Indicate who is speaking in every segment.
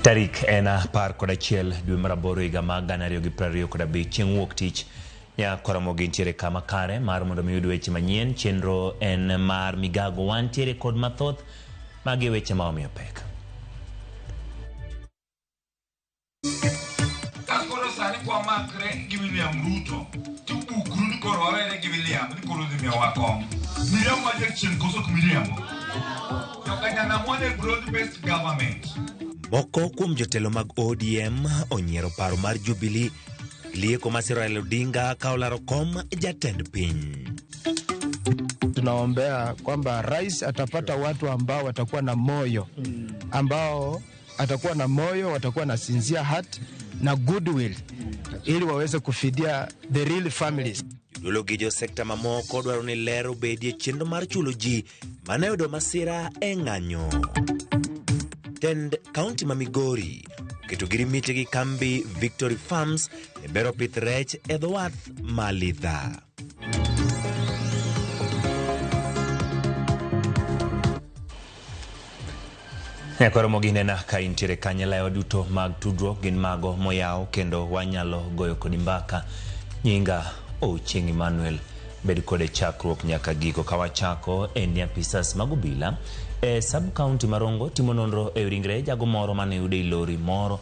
Speaker 1: Tarik en 11 dwe mar aboro higa mag 2025 chieng' wuok tich Nyakoromogi ntiere kama kare mar mondo mi yud weche manyien. Chenro en mar migago wantiere kod mathoth magi weche ma omiyo pek.
Speaker 2: Ka koro sani kwamakre gi William Ruto, tubukru ni koro wawere gi William ni koro odhi miyowa kom. Miriambo ma jachien koso ok miriambo? Joka wan e broad based government.
Speaker 1: Moko kuom jotelo mag ODM onyiero paro mar Jubilee lieko masiro Raila Odinga ka olaro kom jatend piny.
Speaker 3: Tunaombea kwamba rais atapata watu ambao watakuwa na moyo ambao atakuwa na moyo, watakuwa na sincere heart na goodwill ili waweze kufidia the real families.
Speaker 1: Jodolo gi jo sekta mamoko dwaro ni ler obedie chenro mar chulo ji mane oyudo masira e ng'anyo. Tend kaunti ma Migori oketo girimiti gi kambi Victory Farms e bero pith rech e dho wath ma Lidha. Nyakoro ginena ka intiere kanyalaewa duto mag tudruok gin mago moyaw kendo wanyalo goyo kodi mbaka. Nyinga Ochieng' Emmanuel, bed kode chakruok nyaka giko. Ka wachako en ni apisas mag obila e sub county ma Rongo timo nonro e ringre jago moro mane oyud ei lori moro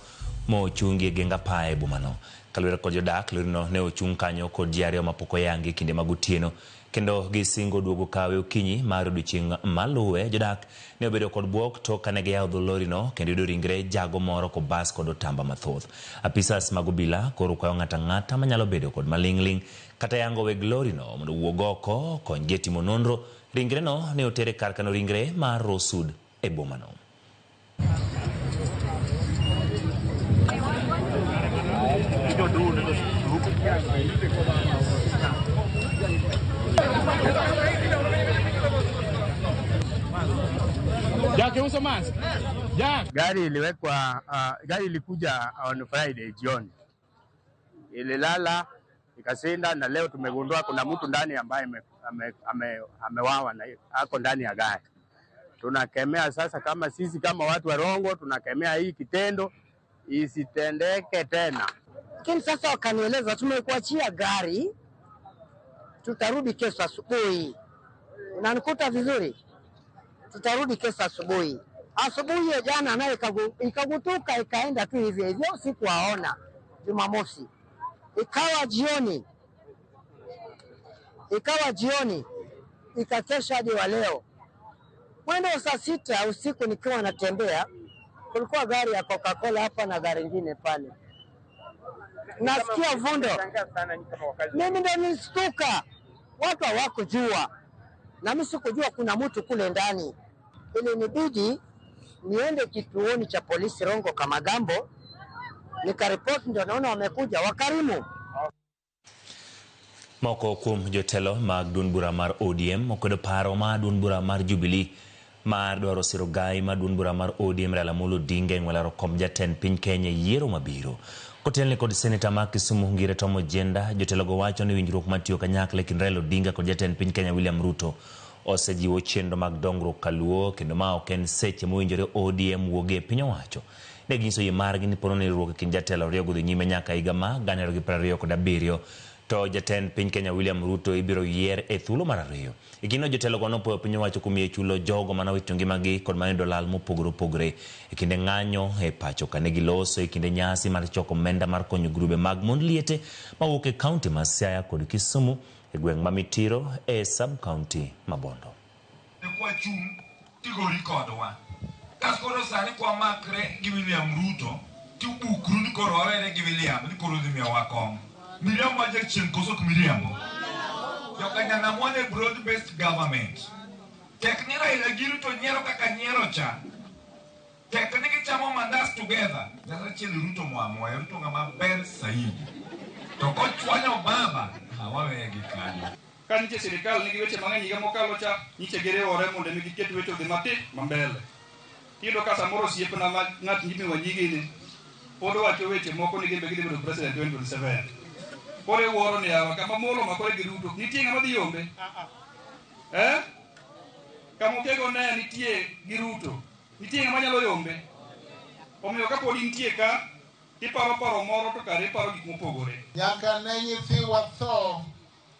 Speaker 1: mochungi e geng apaya e bomano. Kaluwore kod jodak, lorino ne ochung' kanyo kod ji ariyo mapok oyangi kinde mag otieno kendo gisingo duogo kawe okinyi mar odiochieng' maluwe. Jodak ne obedo kod bwok tok kane giyawo dho lorino kendo yudo ringre jago moro kobas kod otamba mathoth. Apisas mag obila koro kwayo ng'ato ang'ata manyalo bedo kod maling'ling' kata yango weg lorino mondo owuog oko okonygi e timo nonro. Ringreno ne oter e kar kano ringre mar Rosud e bomano.
Speaker 4: Jack, uso mask. Jack.
Speaker 5: Gari iliwekwa gari ilikuja on Friday jioni, ililala ikasinda, na leo tumegundua kuna mtu ndani ambaye amewawa na ako ndani ya gari. Tunakemea sasa, kama sisi kama watu wa Rongo tunakemea hii kitendo isitendeke tena.
Speaker 6: Lakini sasa wakanieleza tumekuachia gari, tutarudi kesho asubuhi. Unanikuta vizuri? Tutarudi kesho asubuhi. Asubuhi ya jana naye ikagutuka ikaenda tu hivyo hivyo, sikuwaona Jumamosi. Ikawa jioni ikakesha hadi wa leo. Mwendo wa saa 6 usiku nikiwa natembea, kulikuwa gari ya Coca-Cola hapa na gari nyingine pale. Nasikia vundo. Mimi ndo nilistuka. Watu hawakujua. Na mimi sikujua kuna mtu kule ndani. Ilinibidi niende kituoni cha polisi Rongo Kamagambo, nikaripoti, ndio naona wamekuja wakarimu.
Speaker 1: Moko kuom jotelo mag duond bura mar ODM okwedo paro mar duond bura mar Jubilee mar dwaro siro gai mar duond bura mar ODM Raila Amolo Odinga e ng'wel laro kom jatend piny Kenya e yiero mabiro. Kotelne kod seneta ma Kisumu Ngire Tom Ojienda, jotelogo wacho ni winjruok matiyo kanyakla e kind Raila Odinga kod jatend piny Kenya William Ruto osejiwo chenro mag dongruok kaluo kendo ma ok en seche mowinjore ODM wuogie e piny owacho. Ne ginyiso yie margi ni pono ni riwruok e kind jatelo ariyogo dhi nyime nyaka higa ma 2027 to jatend piny Kenya William Ruto ibiro yier e thuolo mar ariyo. E kindeno jotelogo nopuoyo piny owacho kuom yie chulo jogo manowito ngimagi kod manoyudo lal mopogore opogore e kinde ng'anyo e pacho ka ne giloso e kinde nyasi mar choko omenda mar konyo grube mag mond liete mawuok e kaunti ma Siaya kod Kisumu e gweng' ma Mitiro e sub county ma Bondo.
Speaker 2: Kwachung' tigori kodwa. Kas koro sani kwamakre gi William Ruto, tubukru ni koro wawere gi William ni koro odhi miyowa kom. Miriambo ma jachien koso ok miriambo? Joka Nyanam wan e broad based government. Tek ni Raila gi Ruto nyiero kaka nyiero cha. Tek ni gichamo mandas together. Nyasaye Ruto moamoya, Ruto ng'ama ber saidi. To kochwanyo baba, awaweye gi kanyo.
Speaker 7: Ka nitie sirikal nigi weche mang'eny higa mokalo cha, nyiche giriwore mondo mi giket weche odhi matin mambele. Iyudo ka samoro osiepna ma ng'at Jimmy Wanjigi ni pod wacho weche moko ni gin be gidhi bedo president 2027. Koro iwuoro ni yawa kama molo makore gi Ruto, nitie ng'ama dhi yombe? Eh? Kama Okego ne nitie gi Ruto, nitie ng'ama nyalo yombe? Omiyo kapod intie ka, tiparo paro moro to kare iparo gik mopogore.
Speaker 8: Nyaka ne nyithiwa tho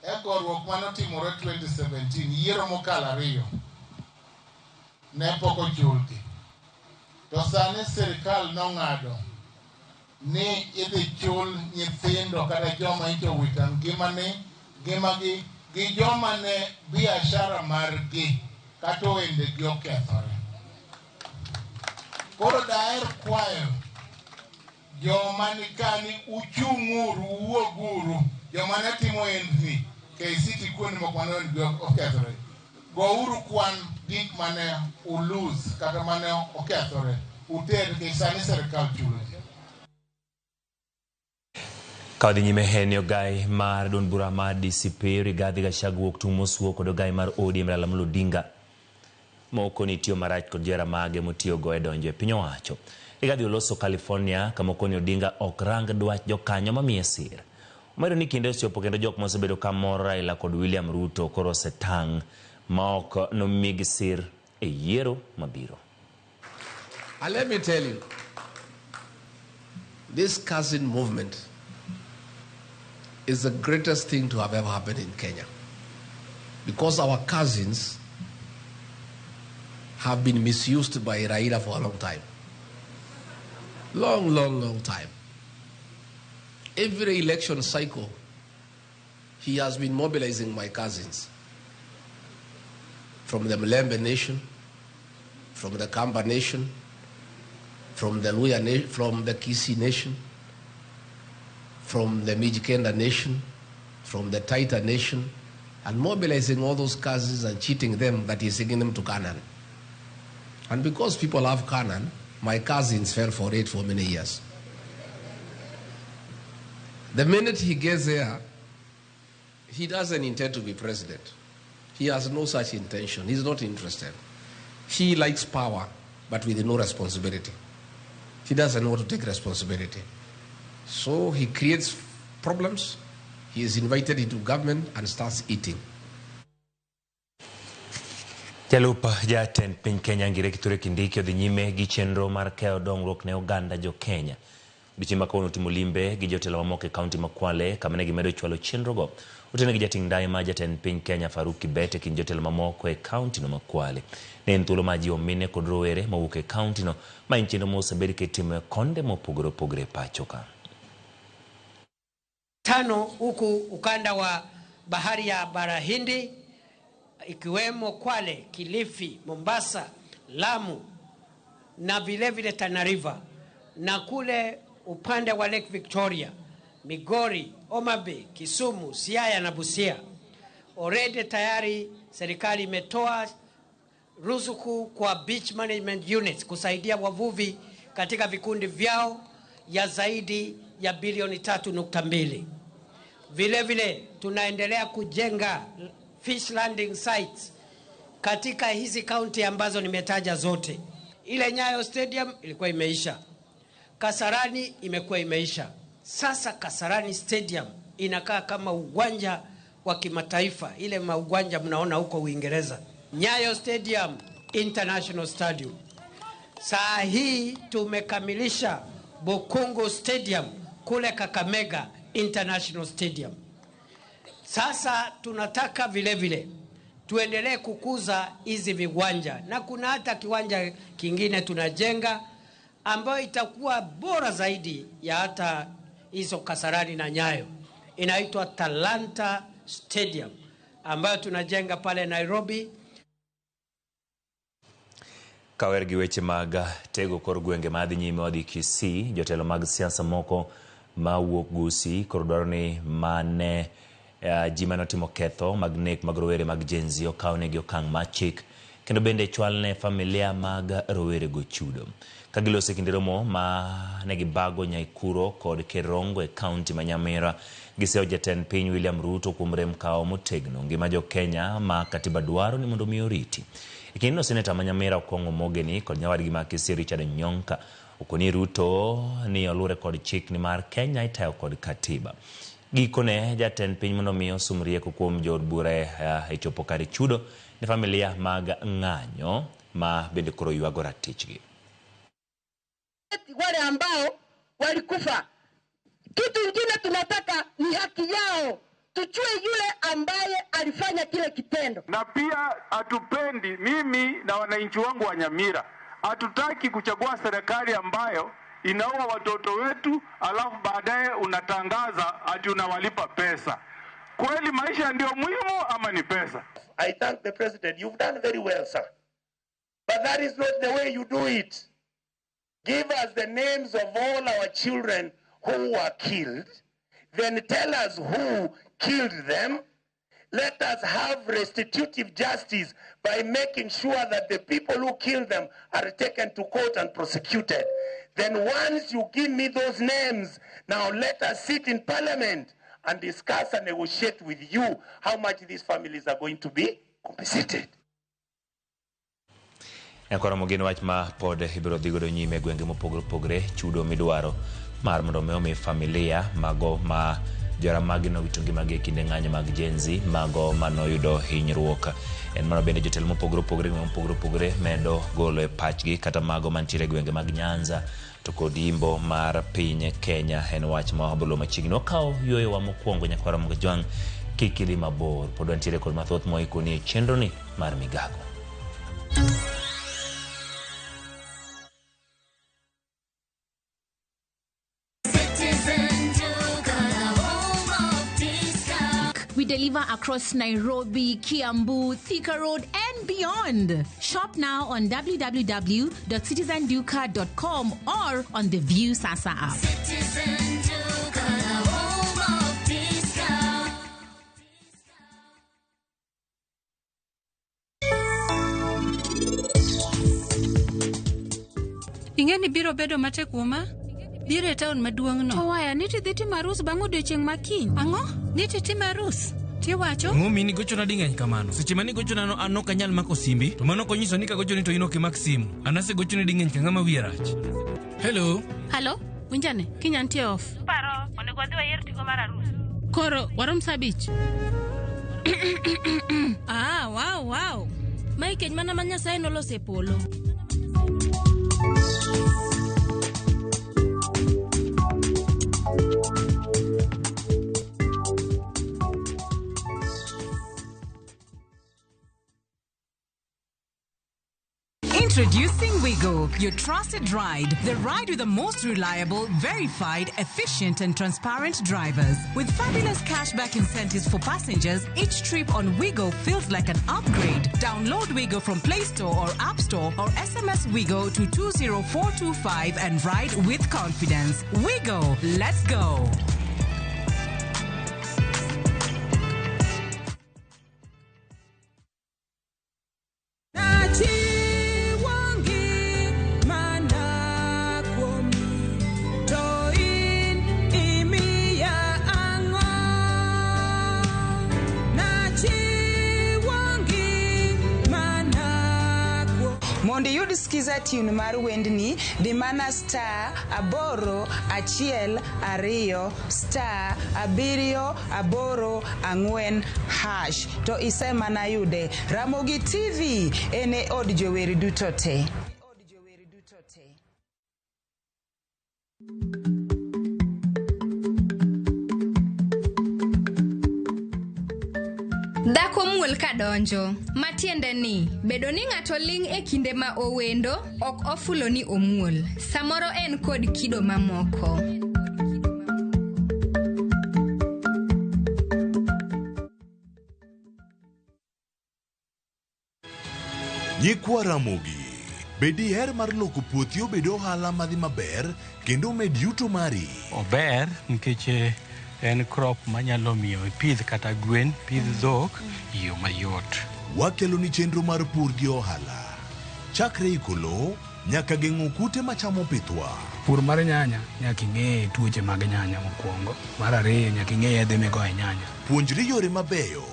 Speaker 8: e goruok manotimore 2017, yiero mokalo ariyo, ne pok ochulgi. To sani sirikal nong'ado ni idhi chul nyithindo kata joma nyocha owito ngimagi gi joma ne biashara margi kata ohendegi okethore. Koro daher kwayo joma nika ni uchung'uru, uwuoguru, joma ne timo ohendni KCT kuonde moko mane ohendgi okethore. Gouru kwan gik mane ulose kata mane okethore, uter nikech sani sirikal chulo ji.
Speaker 1: Ka wadhi nyime en ni ogai mar duond bura mar DCP Rigathi Gachagua wuok tung' mosuo kod ogai mar ODM Raila Amolo Odinga moko ni tiyo marach kod johera mage motiyogo e donjo e piny owacho. Rigathi oloso California kama okoni Odinga ok rang dwach jokanyo mamiye sir. Omedo ni kinde osechopo kendo jok mosebedo ka moro Raila kod William Ruto koro osetang' ma ok nomigi sir e yiero mabiro.
Speaker 9: And let me tell you, this cousin movement is the greatest thing to have ever happened in Kenya. Because our cousins have been misused by Raila for a long time. Long, long, long time. Every election cycle, he has been mobilizing my cousins from the Mulembe Nation, from the Kamba Nation, from the Luhya Nation, from the Kisii Nation, from the Mijikenda Nation, from the Taita Nation, and mobilizing all those cousins and cheating them that he's taking them to Canaan. And because people love Canaan, my cousins fell for it for many years. The minute he gets there, he doesn't intend to be president. He has no such intention. He's not interested. He likes power, but with no responsibility. He doesn't want to take responsibility. So he creates problems. He is invited into government and starts eating.
Speaker 1: Jalup jatend piny Kenya Ngire Kithure Kindiki odhi nyime gi chenro mar keyo dongruok ne oganda jo Kenya. Odiochieng' ma kawuono otimo limbe gi jotelo mamoko e kaunti ma Kwale kama ne gimedo chwalo chenrogo. Otene gi jating' ndai ma jatend piny Kenya Faruk Kibet e kind jotelo mamoko e kaunti no ma Kwale. Ne en thuolo mar jiwo mine kod rowere mawuok e kaunti no ma en chenro mosebed kitimo e konde mopogore opogore e pacho ka.
Speaker 10: Tano huku ukanda wa bahari ya bara Hindi ikiwemo Kwale, Kilifi, Mombasa, Lamu na vile vile Tana River, na kule upande wa Lake Victoria, Migori, Homa Bay, Kisumu, Siaya na Busia. Already tayari serikali imetoa ruzuku kwa beach management units kusaidia wavuvi katika vikundi vyao ya zaidi ya bilioni 3.2. Vile vile tunaendelea kujenga fish landing sites katika hizi kaunti ambazo nimetaja zote. Ile Nyayo Stadium ilikuwa imeisha. Kasarani imekuwa imeisha. Sasa Kasarani Stadium inakaa kama uwanja wa kimataifa, ile mauwanja mnaona huko Uingereza. Nyayo Stadium International Stadium. Saa hii tumekamilisha Bukhungu Stadium kule Kakamega International Stadium. Sasa tunataka vile vile tuendelee kukuza hizi viwanja, na kuna hata kiwanja kingine tunajenga ambayo itakuwa bora zaidi ya hata hizo Kasarani na Nyayo. Inaitwa Talanta Stadium ambayo tunajenga pale Nairobi.
Speaker 1: Kawer gi weche mag tego kor gwenge madhi nyime wadhi Kisii, jotelo mag siasa moko mawuok Gusii koro dwaro ni mane ji mane otimo ketho mag nek mag rowere mag Gen Z okawnegi okang' mar chik kendo bende chwalne familia mag rowerego chudo. Ka giloso e kinde romo ma ne gibago Nyaikuro kod Kerongo e kaunti ma Nyamira, giseyo jatend piny William Ruto kuom rem kawo motegno ngima jo Kenya ma katiba dwaro ni mondo mi oriti. E kindeno seneta ma Nyamira Okong'o Mogeni kod nyawadgi ma Kisii Richard Nyonka okoni Ruto ni olure kod chik ni mar Kenya itayo kod katiba. Gikone jatend piny mondo mi osum rieko kuom jood bura e chopo kare chudo ne familia mag ng'anyo ma bende koro ywago ratichgi.
Speaker 11: Wale ambao walikufa. Kitu ingine tunataka ni haki yao, tujue yule ambaye alifanya kile kitendo.
Speaker 12: Na pia hatupendi, mimi na wananchi wangu wa Nyamira, hatutaki kuchagua serikali ambayo inaua watoto wetu, alafu baadaye unatangaza ati unawalipa pesa. Kweli maisha ndio muhimu ama ni pesa?
Speaker 13: I thank the president. You've done very well, sir. But that is not the way you do it. Give us the names of all our children who were killed. Then tell us who killed them. Let us have restitutive justice by making sure that the people who killed them are taken to court and prosecuted. Then once you give me those names, now let us sit in parliament and discuss and negotiate with you how much these families are going to be compensated.
Speaker 1: Koro gin wach ma pod ibiro dhi godo nyime e gwenge mopogore opogore chudo midwaro mar mondo mi omi familia mago ma johera magi nowito ngimagi e kinde ng'anyo mag Gen Z mago manoyudo hinyruok. En mano bende jotelo mopogore opogore mopogore opogore medo golo e pachgi kata mago mantiere e gwenge mag Nyanza to kod yimbo mar piny Kenya en wach ma wabolo machiegni. Wakawo yueyowa mokwongo nyakwara Jwang' kik idhi mabor pod wantiere kod mathoth moikoni e chenroni mar migago.
Speaker 14: We deliver across Nairobi, Kiambu, Thika Road, and beyond. Shop now on www.citizenduka.com or on the View Sasa app.
Speaker 15: Citizen Duka, home of discount.
Speaker 16: Ing'e ni biro bedo matek kuoma biro e taon maduong'no.
Speaker 17: To waya niti dhi timo arus bang' odiochieng' ma kiny.
Speaker 16: Ang'o? Niti timo arus? Tiwacho?
Speaker 18: Ang'o mini gochona ding'eny kamano? Seche mane igochonano an ok anyal mako simbi, to mano ok onyiso ni kagochoni to in ok imak simu. An asegochoni ding'eny ka ng'ama wiye rach. Hello?
Speaker 17: Halo, winjane, kiny antie off.
Speaker 19: Paro, onego wadhi wayier tigo mar arus.
Speaker 17: Koro warom sa 5. Ah, wow, wow. Mae keny mana ma Nyasaye noloso e polo.
Speaker 20: Introducing Wigo, your trusted ride. The ride with the most reliable, verified, efficient, and transparent drivers. With fabulous cashback incentives for passengers, each trip on Wigo feels like an upgrade. Download Wigo from Play Store or App Store or SMS Wigo to 20425 and ride with confidence. Wigo, let's go.
Speaker 21: Mondo iyud skiza tune mar wendni, di mana star 8 1 2 star 7 8 4 hash to isemana yude. Ramogi TV en e od jower duto te.
Speaker 22: Dhako muol kadonjo, matiende ni bedo ni ng'ato ling' e kinde ma owendo ok ofulo ni omuol. Samoro en kod kido mamoko.
Speaker 23: Nyikwa Ramogi, be diher mar loko puothi obed ohala madhi maber kendo omed yuto mari?
Speaker 24: Ober nikech en crop manyalo miyo ipidh kata gwen, pidh dhok e yo mayot.
Speaker 23: Wakeloni chenro mar pur gi ohala. Chakre iko lowo nyaka geng'o kute machamo pithwa.
Speaker 4: Pur mar nyanya nyaka ing'e tuoche mag nyanya mokwongo. Mar ariyo nyaka ing'e yedhe migoyo e nyanya.
Speaker 23: Puonjri yore mabeyo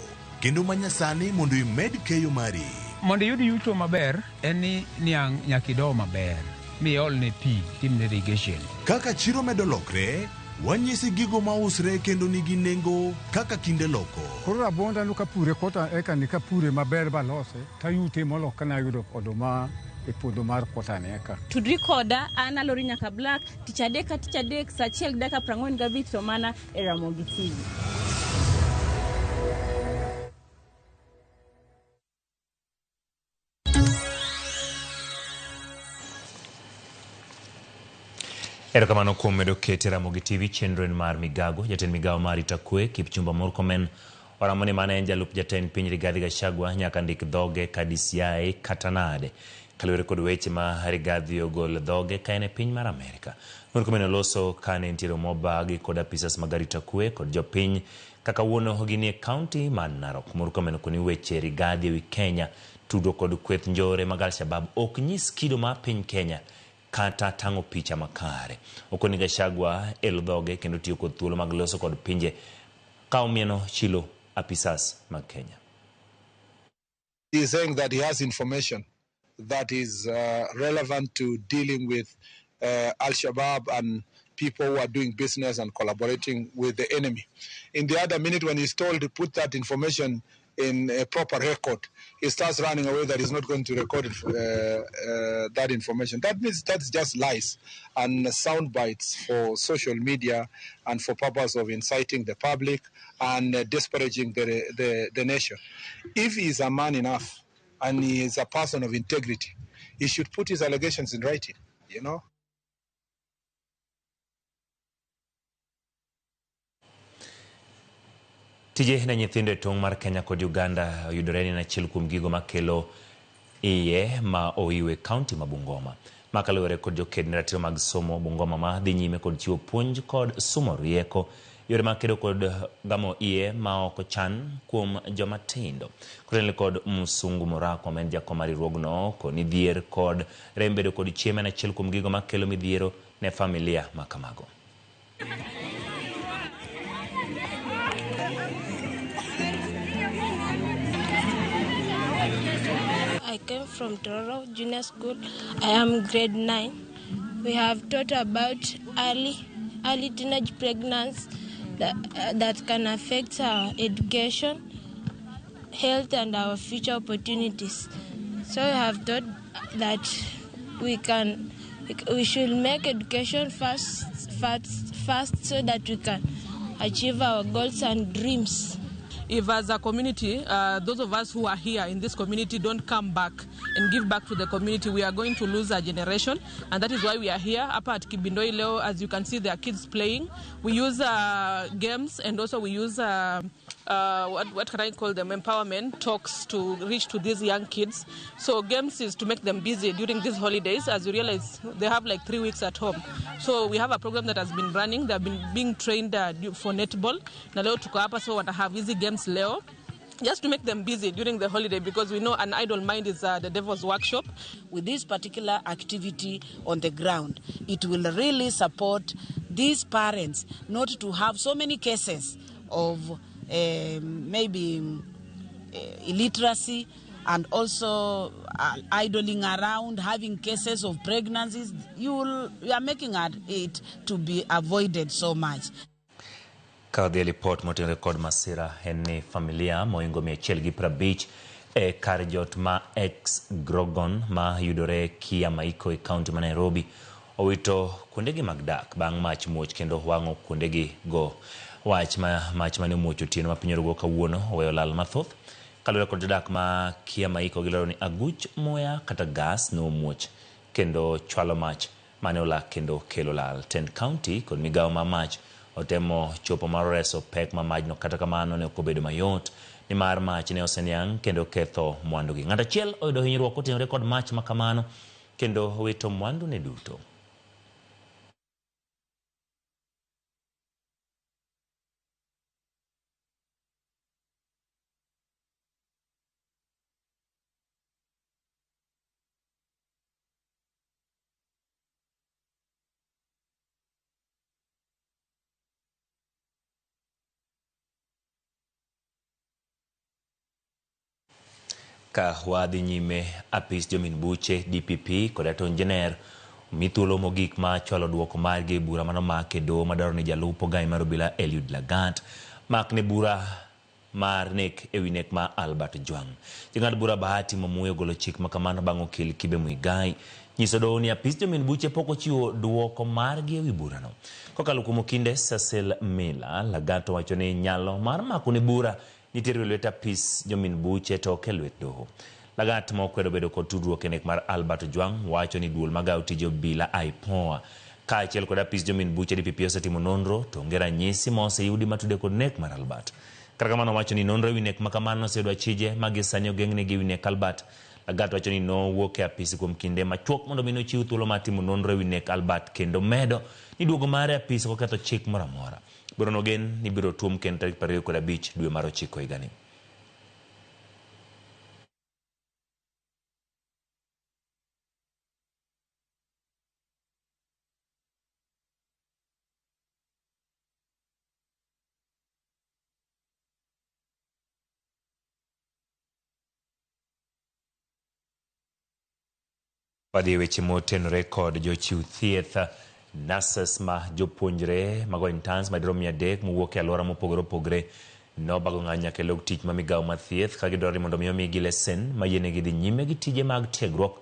Speaker 23: kendo manyasani mondo imed keyo mari.
Speaker 25: Mondo iyud yuto maber en ni niang' nyaka ido maber miolne pi timne irrigation.
Speaker 23: Kaka chiro medo lokre, wanyisi gigo mausre kendo nigi nengo kaka kinde loko.
Speaker 26: Koro rabuonda no kapure kota eka ni kapure maber balose tayute molo kana yudo oduma
Speaker 2: e puodho mar quarter an eka.
Speaker 3: Tudri koda an Alori nyaka Black tich adek ka tich adek saa achiel gi dakika 45 to mana e Ramogi TV.
Speaker 1: Erokamano kuom medo kete Ramogi TV chenro en mar Migago. Jatend migawo mar arita kwe Kipchumba Murkomen oramo ni mane en jalup jatend piny Rigathi Gachagua nyaka ndik dhoge ka DCI kata nade. Kaluwore kod weche ma Rigathi ogol dhoge ka en e piny mar Amerika. Murkomen oloso ka ne nitiere mobagi kod apisas mag arita kwe kod jopiny kaka wuono ginie kaunti mar Narok. Murkomen okoni weche Rigathi ewi Kenya tudruok kod kweth njore mag Al-Shabaab ok nyis kido mar piny Kenya kata tang'o picha makare. Okoni Gachagua elo dhoge kendo tiyo kod thuolo mag loso kod pinje ka omieno chilo apisas mag Kenya.
Speaker 5: He is saying that he has information that is relevant to dealing with Al-Shabaab and people who are doing business and collaborating with the enemy. In the other minute, when he's told to put that information in a proper record, he starts running away that he's not going to record that information. That means that's just lies and sound bites for social media and for purpose of inciting the public and disparaging the nation. If he is a man enough and he is a person of integrity, he should put his allegations in writing, you know.
Speaker 1: Tije ne nyithindo e tong' mar Kenya kod Uganda oyudore ni en achiel kuom gigo makelo iye ma oiwe kaunti ma Bungoma. Ma kaluwore kod joked ne ratiro mag somo Bungoma ma dhi nyime kod chiwo puonj kod sumo rieko yore mag kedo kod gamo iye ma ok ochan kuom joma tindo. Kotenore kod Musungu Morako ma en jakom mar riwruogno koni dhier kod rem bedo kod chiemo en achiel kuom gigo makelo midhiero ne familia ma kamago.
Speaker 6: I came from Tororo Junior School. I am grade 9. We have taught about early teenage pregnancy that can affect our education, health, and our future opportunities. So we have taught that we should make education first so that we can achieve our goals and dreams.
Speaker 7: If as a community, those of us who are here in this community don't come back and give back to the community, we are going to lose a generation. And that is why we are here up at Kibindoi Leo. As you can see, there are kids playing. We use games and also we use, what can I call them, empowerment talks to reach to these young kids. So games is to make them busy during these holidays. As you realize, they have like 3 weeks at home. So we have a program that has been running. They have been being trained for netball. Na leo tuko hapa, so want to have easy games leo, just to make them busy during the holiday, because we know an idle mind is the devil's workshop.
Speaker 26: With this particular activity on the ground, it will really support these parents not to have so many cases of maybe illiteracy and also idling around, having cases of pregnancies. You are making it to be avoided so much.
Speaker 1: Ka odhi e lipot moting'ore kod masira en ni familia mohingo 150 e kar jot ma ex Grogon ma yudore Kiamaiko e kaunti ma Nairobi owito kuondegi mag dak bang' mach muoch kendo wang'o kuondegi go. Wach ma mach mane omuoch otieno ma piny orugo kawuono oweyo lal mathoth. Kaluwore kod jodak ma Kiamaiko gilero ni aguch muya kata gas nomuoch kendo chwalo mach mane olak kendo kelo lal. Tend kaunti kod migawo ma mach otemo chopo mar reso pek ma majno, kata kamano ne ok obedo mayot nimar mach ne oseniang' kendo ketho mwandugi. Ng'ato achiel oyudo hinyruok kotenore kod mach ma kamano kendo owito mwandune duto. Ka wadhi nyime, apis jomin buche DPP kod Attorney General omi thuolo mogik mar chwalo duoko margi e bura manomaki e doho madwaro ni jalup ogai mar obila Eliud Lagat makne bura mar nek ewi nek ma Albert Ojwang. Jang'ad bura Bahati Mwamuye ogolo chik ma kamano bang' okil Kibe Muigai nyiso doho ni apis jomin buche pok ochiwo duoko margi ewi burano. Kokalo kuom okinde Cecil Miller, Lagat owacho ni nyalo mar mako ne bura nitiere e lwet apis jomin buche to ok e lwet doho. Lagat ma okwedo bedo kod tudruok e nek mar Albert Ojwang wacho ni duol magayo tije obila IPOA kaachiel kod apis jomin buche DPP osetimo nonro to onge ranyisi ma oseyudi matude kod nek mar Albert. Kata kamano owacho ni nonro ewi nek ma kamano oseyudo achije ma gi sani ogeng'negi ewi nek Albert. Lagat wacho ni nowuok e apisi kuom kinde machuok mondo mi nochiw thuolo mar timo nonro ewi nek Albert kendo medo ni duogo mare e apis ok oketho chik moro amora. Burano ogen ni ibiro tuom kendo tarik 25 dwe mar ochiko higani. Wadhi e weche motenore kod jochiw thieth, nurses ma jopuonjre mago interns madirom 300 mowuok e alwora mopogore opogore nobago ng'anyo nyaka e log tich ma migawo mar thieth ka gidwaro ni mondo mi omigi lesen ma yienegi dhi nyime gi tije mag tiegruok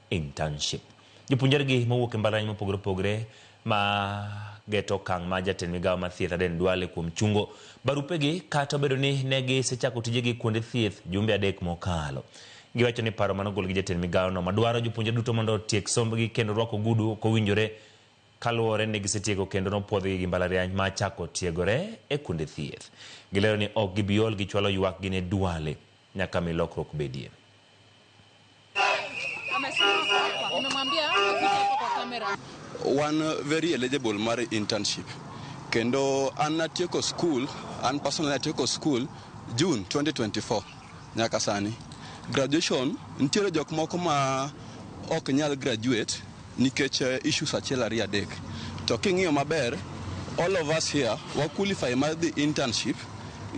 Speaker 1: internship. Jopuonjregi mowuok e mbalariany mopogore opogore ma geto okang' ma jatend migawo mar thieth Aden Duale kuom chungo barupegi kata obedo ni ne gisechako tijegi kuonde thieth jumbe adek mokalo. Giwacho ni paro mane ogol gi jatend migawono madwaro jopuonjre duto mondo otiek sombgi kendo rwako ogudu ok owinjore kaluwore ni gisetieko kendo nopuodhgi gi mbalariany ma chako tiegore e kuonde thieth. Gilero ni ok gibi ol gi chwalo ywakgi ne Duale nyaka mi lokruok bedie.
Speaker 2: Wan very eligible mar internship kendo an natieko school, an personally natieko school June 2024 nyaka sani. Graduation nitiere jok moko ma ok nyal graduate nikech issues achiel ariyo adek. To king'iyo maber, all of us here wa qualify mar dhi internship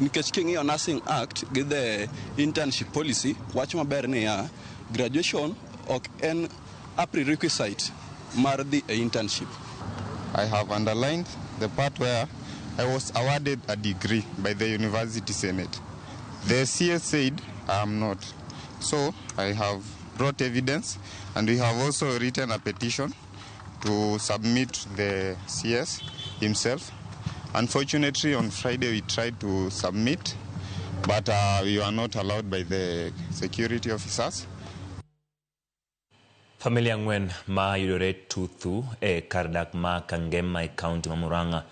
Speaker 2: nikech king'iyo Nursing Act gi the internship policy wacho maber niya graduation ok en a prerequisite mar dhi e internship.
Speaker 8: I have underlined the part where I was awarded a degree by the University Senate. The CS said I am not. So I have brought evidence and we have also written a petition to submit to the CS himself. Unfortunately, on Friday we tried to submit, but we were not allowed by the security officers.
Speaker 1: Familia ang'wen ma yudore Tuthu e kar dak ma Kangema e kaunti ma Murang'a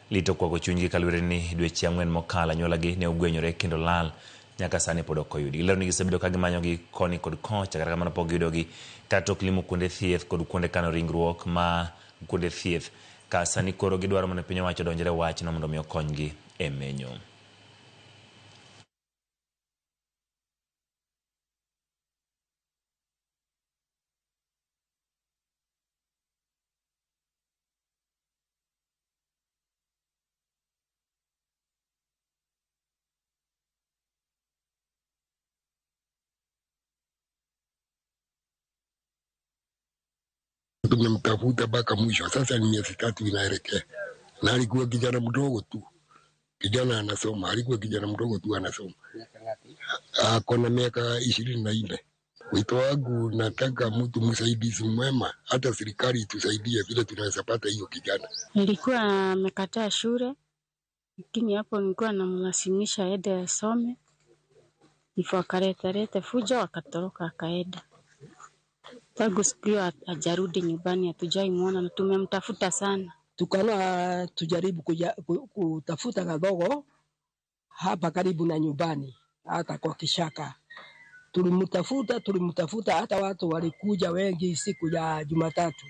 Speaker 1: lit okwako chunygi kaluwore ni dweche ang'wen mokalo anyuolagi ne ogwenyore kendo lal nyaka sani pod ok oyudgi. Gilero ni gisebedo ka gimanyogi koni kod kocha kata kamano pok giyudogi kata tok limo kuonde thieth kod kuonde kano ringruok ma kuonde thieth ka sani koro gidwaro mondo piny owacho odonjre wachno mondo mi okonygi e menyo.
Speaker 9: Tumemtafuta mpaka mwisho. Sasa ni miezi 3 inaelekea, na alikuwa kijana mdogo tu, kijana anasoma, alikuwa kijana mdogo tu anasoma, ako na miaka 24. Wito wangu nataka mtu msaidizi mwema, hata serikali itusaidie vile tunaweza pata hiyo kijana.
Speaker 10: Nilikuwa amekataa shule, lakini hapo nilikuwa namlazimisha aende asome, ndipo akaleta fujo akatoroka akaenda. Tangu siku hiyo hajarudi nyumbani, hatujai muona na tumemtafuta sana.
Speaker 11: Tukaona tujaribu kutafuta kadogo hapa karibu na nyumbani, hata kwa kishaka. Tulimtafuta, hata watu walikuja wengi siku ya Jumatatu,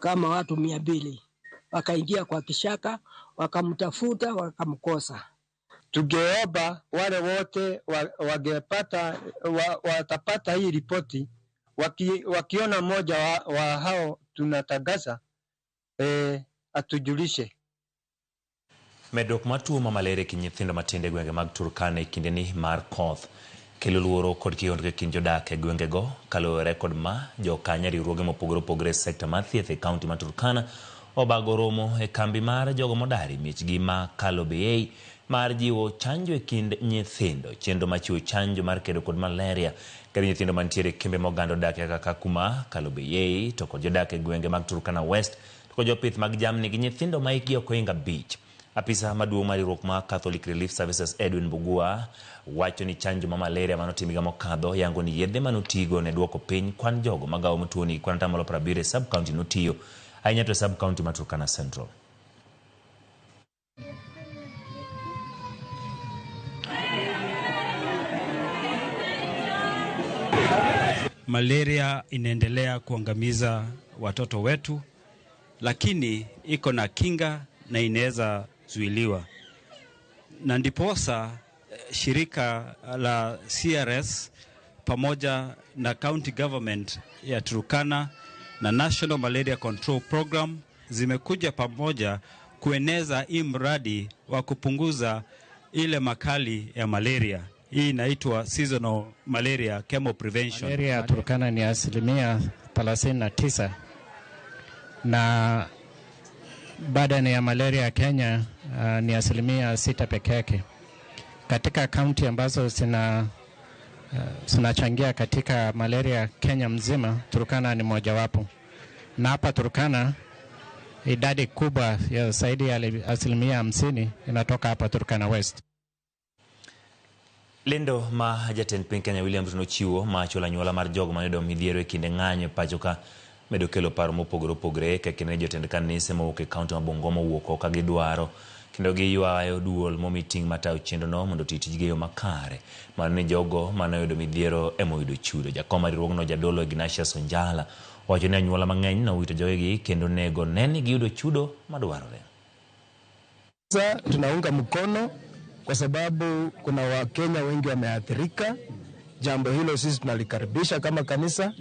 Speaker 11: kama watu 200. Wakaingia kwa kishaka, wakamtafuta, wakamkosa.
Speaker 12: Tungeomba wale wote watapata hii ripoti, wakiona mmoja wa hao tunatangaza, atujulishe.
Speaker 1: Medruok mar tuo ma malaria e kind nyithindo matindo e gwenge mag Turkana e kindeni mar koth kelo luoro kod kihondko e kind jodak e gwengego. Kaluwore kod ma, jokanya riwruoge mopogore opogore e sekta mar thieth e kaunti ma Turkana obago romo e kambi mar jogo modar e miechgi ma Kalobeyei mar jiwo chanjo e kind nyithindo. Chenro mar chiwo chanjo mar kedo kod malaria kendo nyithindo mantiere e kembe ma oganda odakie kaka Kakuma, Kalobeyei to kod jodak e gwenge mag Turkana West to kod jopith mag jamni gi nyithindo ma hikgi ok ohingo 5. Apisa maduong' mar riwruok mar Catholic Relief Services Edwin Mbugua wacho ni chanjo ma malaria manotim higa mokadho yango ni yedhe manotigo ne duoko piny kwan jogo magawo tuoni kwan 70% e sub county notiyo ahinya to e sub county ma Turkana Central.
Speaker 13: Malaria inaendelea kuangamiza watoto wetu, lakini iko na kinga na inaweza zuiliwa, na ndiposa shirika la CRS pamoja na county government ya Turkana na National Malaria Control Program zimekuja pamoja kueneza hii mradi wa kupunguza ile makali ya malaria. Hii inaitwa seasonal malaria chemo prevention.
Speaker 14: Malaria ya Turkana ni 39% na burden ya malaria ya Kenya ni 6% peke yake. Katika kaunti ambazo zinachangia katika malaria Kenya mzima, Turkana ni mojawapo. Na hapa Turkana idadi kubwa ya zaidi ya 50% inatoka hapa Turkana West.
Speaker 1: Lendo ma jatend piny Kenya William Ruto nochiwo ma chulo anyuola mar jogo manoyudo midhiero e kinde ng'anyo e pacho ka medo kelo paro mopogore opogore ka kinde jotend kanise mowuok e kaunti ma Bungoma owuok oko ka gidwaro kendo giywayo duol momi ting' matayo chenrono mondo oti tijgi e yo makare mar ni jogo manoyudo midhiero emoyudo chudo. Jakom mar riwruogno Jadolo Ignatius Onjala owacho ni anyuola mang'eny nowito jogegi kendo nego ne ni giyudo chudo madwarore.
Speaker 15: Sasa tunaunga mkono kwa sababu kuna Wakenya wengi wameathirika. Jambo hilo sisi tunalikaribisha kama kanisa,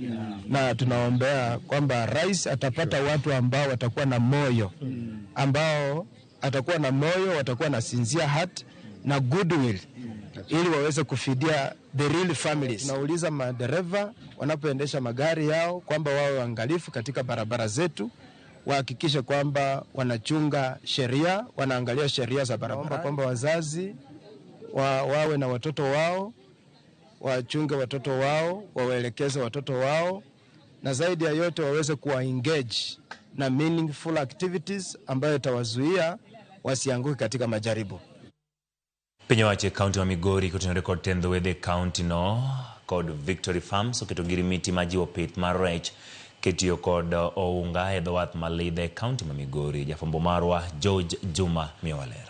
Speaker 15: na tunaombea kwamba rais atapata watu ambao watakuwa na moyo, ambao atakuwa na moyo, watakuwa na sincere heart na goodwill, ili waweze kufidia the real families. Tunauliza madereva wanapoendesha magari yao kwamba wawe waangalifu katika barabara zetu, wahakikishe kwamba wanachunga sheria, wanaangalia sheria za barabara, kwamba wazazi wawe na watoto wao, wachunge watoto wao, wawaelekeze watoto wao, na zaidi ya yote waweze kuwa engage na meaningful activities ambayo itawazuia wasianguke katika majaribu.
Speaker 1: Piny owacho e kaunti ma Migori kotenore kod tend wedhe kaunti no kod Victory Farms oketo girimiti ma jiwo pith mar rech kitiyo kod ounga e dho wath ma Lidhe e kaunti ma Migori. Jafwambo marwa George Juma miyowa ler.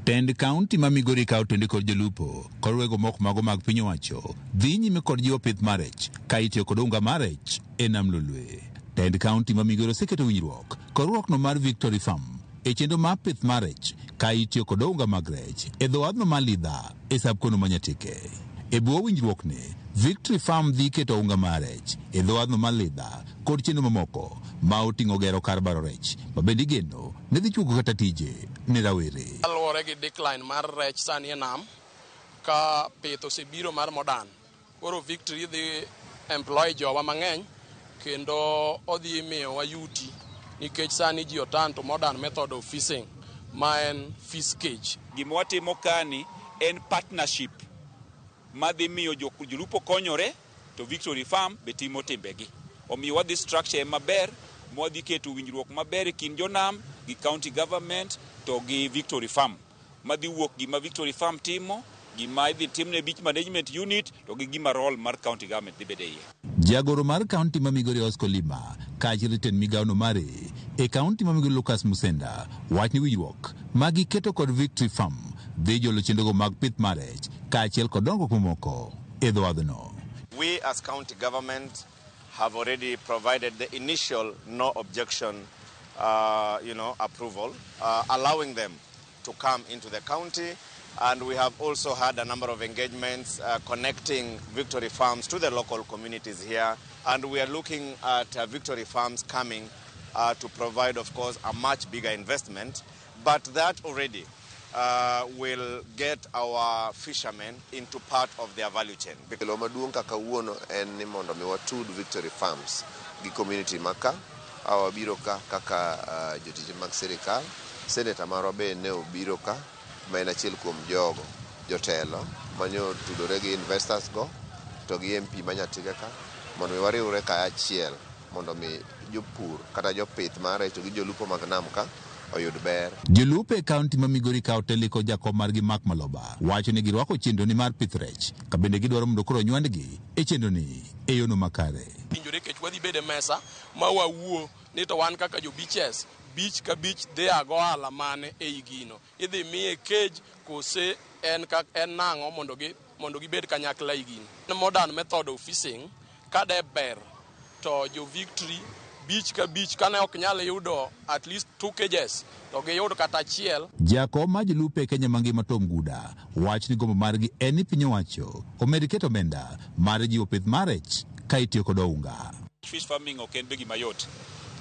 Speaker 16: Tend kaunti ma Migori ka otende kod jolupo kod wego moko mago mag piny owacho dhi nyime kod jiwo pith mar rech ka itiyo kod unga mar rech e nam Lolwe. Tend kaunti ma Migori oseketo winjruok kod riwruokno mar Victory Farm e chenro mar pith mar rech ka itiyo kod unga mag rech e dho wadhno mar Lidha e sab kono ma Nyatike. E bwo winjruokni, Victory Farm dhi keto unga mar rech e dho wadhno mar Lidha kod chenro mamoko ma oting'o gero kar baro rech ma bende igeno ne dhi chuogo kata tije ne rawere.
Speaker 18: Kaluwore gi decline mar rech sani e nam, ka pith osebiro mar modern, koro Victory dhi employ jowa mang'eny kendo odhi miyowa yuti nikech sani ji otan to modern method of fishing ma en fish cage.
Speaker 19: Gima watimo kani en partnership madhi miyo jolupo konyore to Victory Farm be timo timbegi. Omiyo wadhi structure maber mwadhi keto winjruok maber e kind jonam gi county government to gi Victory Farm. Madhi wuok gima Victory Farm timo, gima idhi timne beach management unit to gi gima role mar county government dhi bede iye.
Speaker 16: Jagoro mar kaunti ma Migori Oscar Lima kaachiel gi jatend migawono mare e kaunti ma Migori Lucas Musenda wach ni winjruok ma giketo kod Victory Farm dhi jolo chenrogo mag pith mar rech kaachiel kod dongruok mamoko e dho wadhno.
Speaker 27: We as county government have already provided the initial no objection approval, allowing them to come into the county. And we have also had a number of engagements connecting Victory Farms to the local communities here. And we are looking at Victory Farms coming to provide, of course, a much bigger investment. But that already will get our fishermen into part of their value chain.
Speaker 28: Kelo maduong' kaka wuono en ni mondo mi watud Victory Farms gi community maka wabiro ka kaka jotich mag sirikal. Seneta marwa be ne obiro ka ma en achiel kuom jogo jotelo mane otudore gi investors go to gi MP ma Nyatike ka mondo mi wariwre kaachiel mondo mi jopur kata jopith mar rech to gi jolupo mag nam ka oyud ber.
Speaker 16: Jolupo e kaunti ma Migori ka oteli kod jakom margi Mark Maloba wacho ni girwako chenro ni mar pith rech ka bende gidwaro mondo koro onywandgi e chenro ni e yono makare.
Speaker 18: Winjore kech wadhi bedo e mesa ma wawuo ni to wan kaka jo beaches, beach ka beach dhi a gohala mane ei gino. Idhi miye cage kose en ka en nang'o mondo gi mondo gibed kanyakla ei gino. Modern method of fishing ka de ber to jo Victory beach ka beach kane ok nyal yudo at least 2 cages to giyud kata achiel.
Speaker 16: Jakom mar jolupo e Kenya mangima Tom Guda wacho ni gombo margi en ni piny owacho omed keto omenda mar jiwo pith mar rech ka itiyo kod ounga.
Speaker 19: Fish farming ok en be gima yot.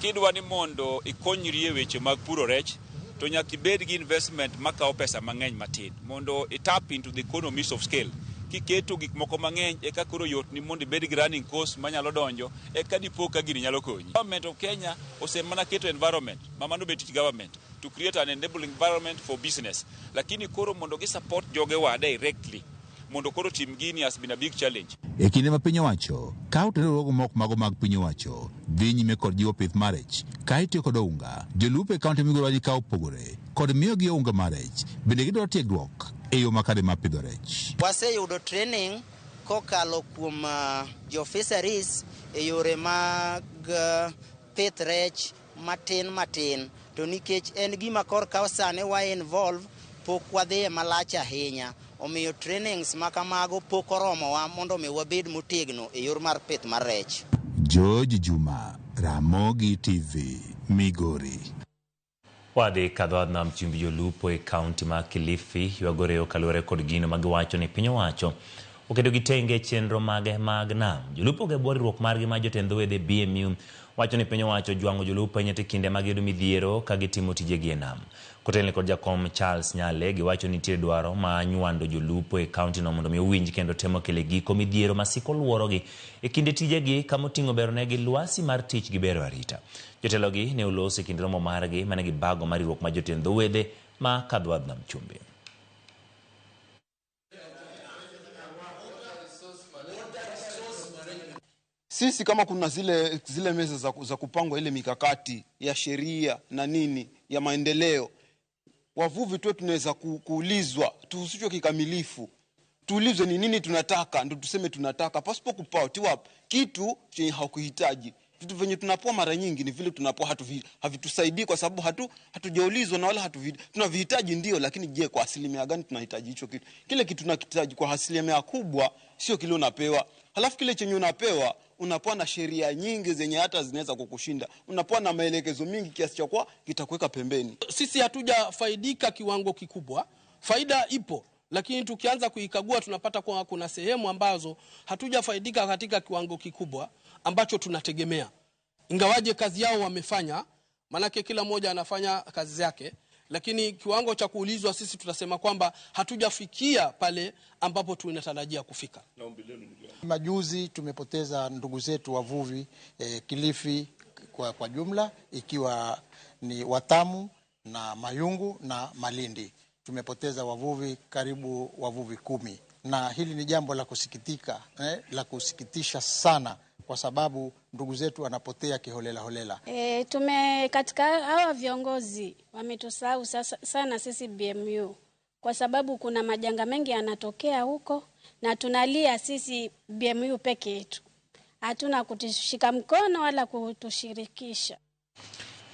Speaker 19: Kidwa ni mondo ikonyri e weche mag puro rech, to nyaka ibed gi investment makawo pesa mang'eny matin mondo i tap into the economies of scale. Kiketo gik moko mang'eny eka koro yot ni mondo ibed gi running cost manyalo donjo eka dipo ka gini nyalo konyi. Government of Kenya osemana keto environment ma mano be tich government to create an enabling environment for business. Lakini koro mondo gi support jogewa directly mondo koro tim gini has been a big challenge.
Speaker 16: E kinde ma piny owacho ka riwruoge moko mago mag piny owacho dhi nyime kod jiwo pith mar rech ka itiyo kod ounga, jolupo e kaunti Migori wacho ni ka opogore kod miyogi ounga mar rech, bende gidwaro tiegruok e yo makare mar pidho rech.
Speaker 4: Waseyudo training kokalo kuom jo fisheries e yore mag pith rech matin matin, to nikech en gima korka sani wa involve pok wadhiye malach ahinya, omiyo trainings ma kamago pok oromowa mondo mi wabed motegno e yor mar pith mar rech.
Speaker 16: George Juma, Ramogi TV, Migori.
Speaker 1: Wadhi kadho nam chumbi. Jolupo e kaunti ma Kilifi ywago rewo kaluwore kod gino ma giwacho ni piny owacho oketo gi tenge chenro mage mag nam. Jolupo ge bwo riwruok margi ma jotend dho wedhe BMU wacho ni piny owacho ojwang'o jolupo ahinya e kinde ma giyudo midhiero ka gitimo tijegi e nam. Kotelne kod jakom Charles Nyale, giwacho ni nitie dwaro ma nywando jolupo e kaunti no mondo mi owinj kendo temo kelo e giko midhiero masiko luorogi e kinde tijegi kama oting'o bero negi lwasi mar tich gi bero arita. Jotelogi ne oloso e kind romo margi mane gibago mar riwruok mar jotend dho wedhe ma Kadwadh Nam Chumbi.
Speaker 2: Sisi kama kuna zile meza za kupangwa ile mikakati ya sheria na nini ya maendeleo, wavuvi tu tunaweza kuulizwa, tuhusishwe kikamilifu, tuulizwe ni nini tunataka, ndio tuseme tunataka, pasipo kupatiwa kitu chenye hakuhitaji. Vitu vyenye tunapoa mara nyingi ni vile tunapoa havitusaidii kwa sababu hatujaulizwa na wala tunavihitaji ndio, lakini je, kwa asilimia gani tunahitaji hicho kitu? Kile kitu tunakihitaji kwa asilimia kubwa sio kile unapewa. Halafu kile chenye unapewa unapewa na sheria nyingi zenye hata zinaweza kukushinda, unapewa na maelekezo mingi kiasi cha kuwa kitakuweka pembeni.
Speaker 17: Sisi hatujafaidika kiwango kikubwa, faida ipo, lakini tukianza kuikagua tunapata kuwa kuna sehemu ambazo hatujafaidika katika kiwango kikubwa ambacho tunategemea. Ingawaje kazi yao wamefanya, manake kila mmoja anafanya kazi yake, lakini kiwango cha kuulizwa sisi tutasema kwamba hatujafikia pale ambapo tunatarajia kufika.
Speaker 20: Majuzi tumepoteza ndugu zetu wavuvi Kilifi kwa jumla, ikiwa ni Watamu na Mayungu na Malindi. Tumepoteza wavuvi karibu wavuvi 10, na hili ni jambo la kusikitika, la kusikitisha sana, kwa sababu ndugu zetu wanapotea kiholela holela.
Speaker 21: Tume katika hawa viongozi wametusahau sana sisi BMU, kwa sababu kuna majanga mengi yanatokea huko na tunalia sisi BMU peke yetu. Hatuna kutushika mkono wala kutushirikisha.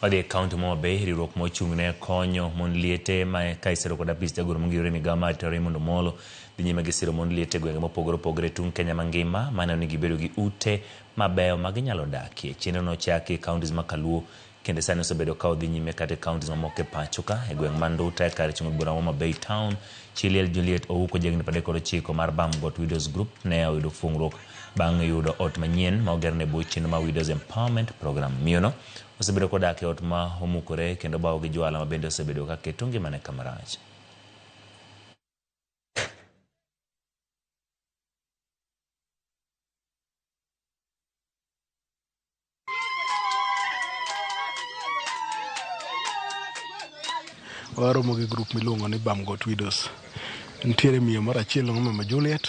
Speaker 1: Wadhi e kaunti ma Homa Bay, riwruok mochung' ne konyo mond liete ma ka isiro kod apis jagoro mongirore migao mar arita Raymond Omolo dhi nyime gi siro mond liete e gwenge mopogore opogore e tung' Kenya mangima maneno ni gibedo gi ute mabeyo ma ginyalo dakie. Chenro no ochaki e counties ma Kaluo kendo sani osebedo ka odhi nyime kata e counties mamoko e pacho ka. E gweng' ma Nduta e kar chung' bura ma Homa Bay Town, chi liel Juliet Ouko jahigni 39 mar Bamgot Widows Group ne oyudo fungruok bang' yudo ot manyien ma ogerne bwo chenro mar Widows Empowerment Program. Miyono osebedo kodak e ot ma omukore kendo bawo gi jwala ma bende osebedo ka keto ngimane kama rach.
Speaker 3: Waromo gi group miluongo ni Bamgot Widows. Nitiere miyo moro achiel iluongo Mama Juliet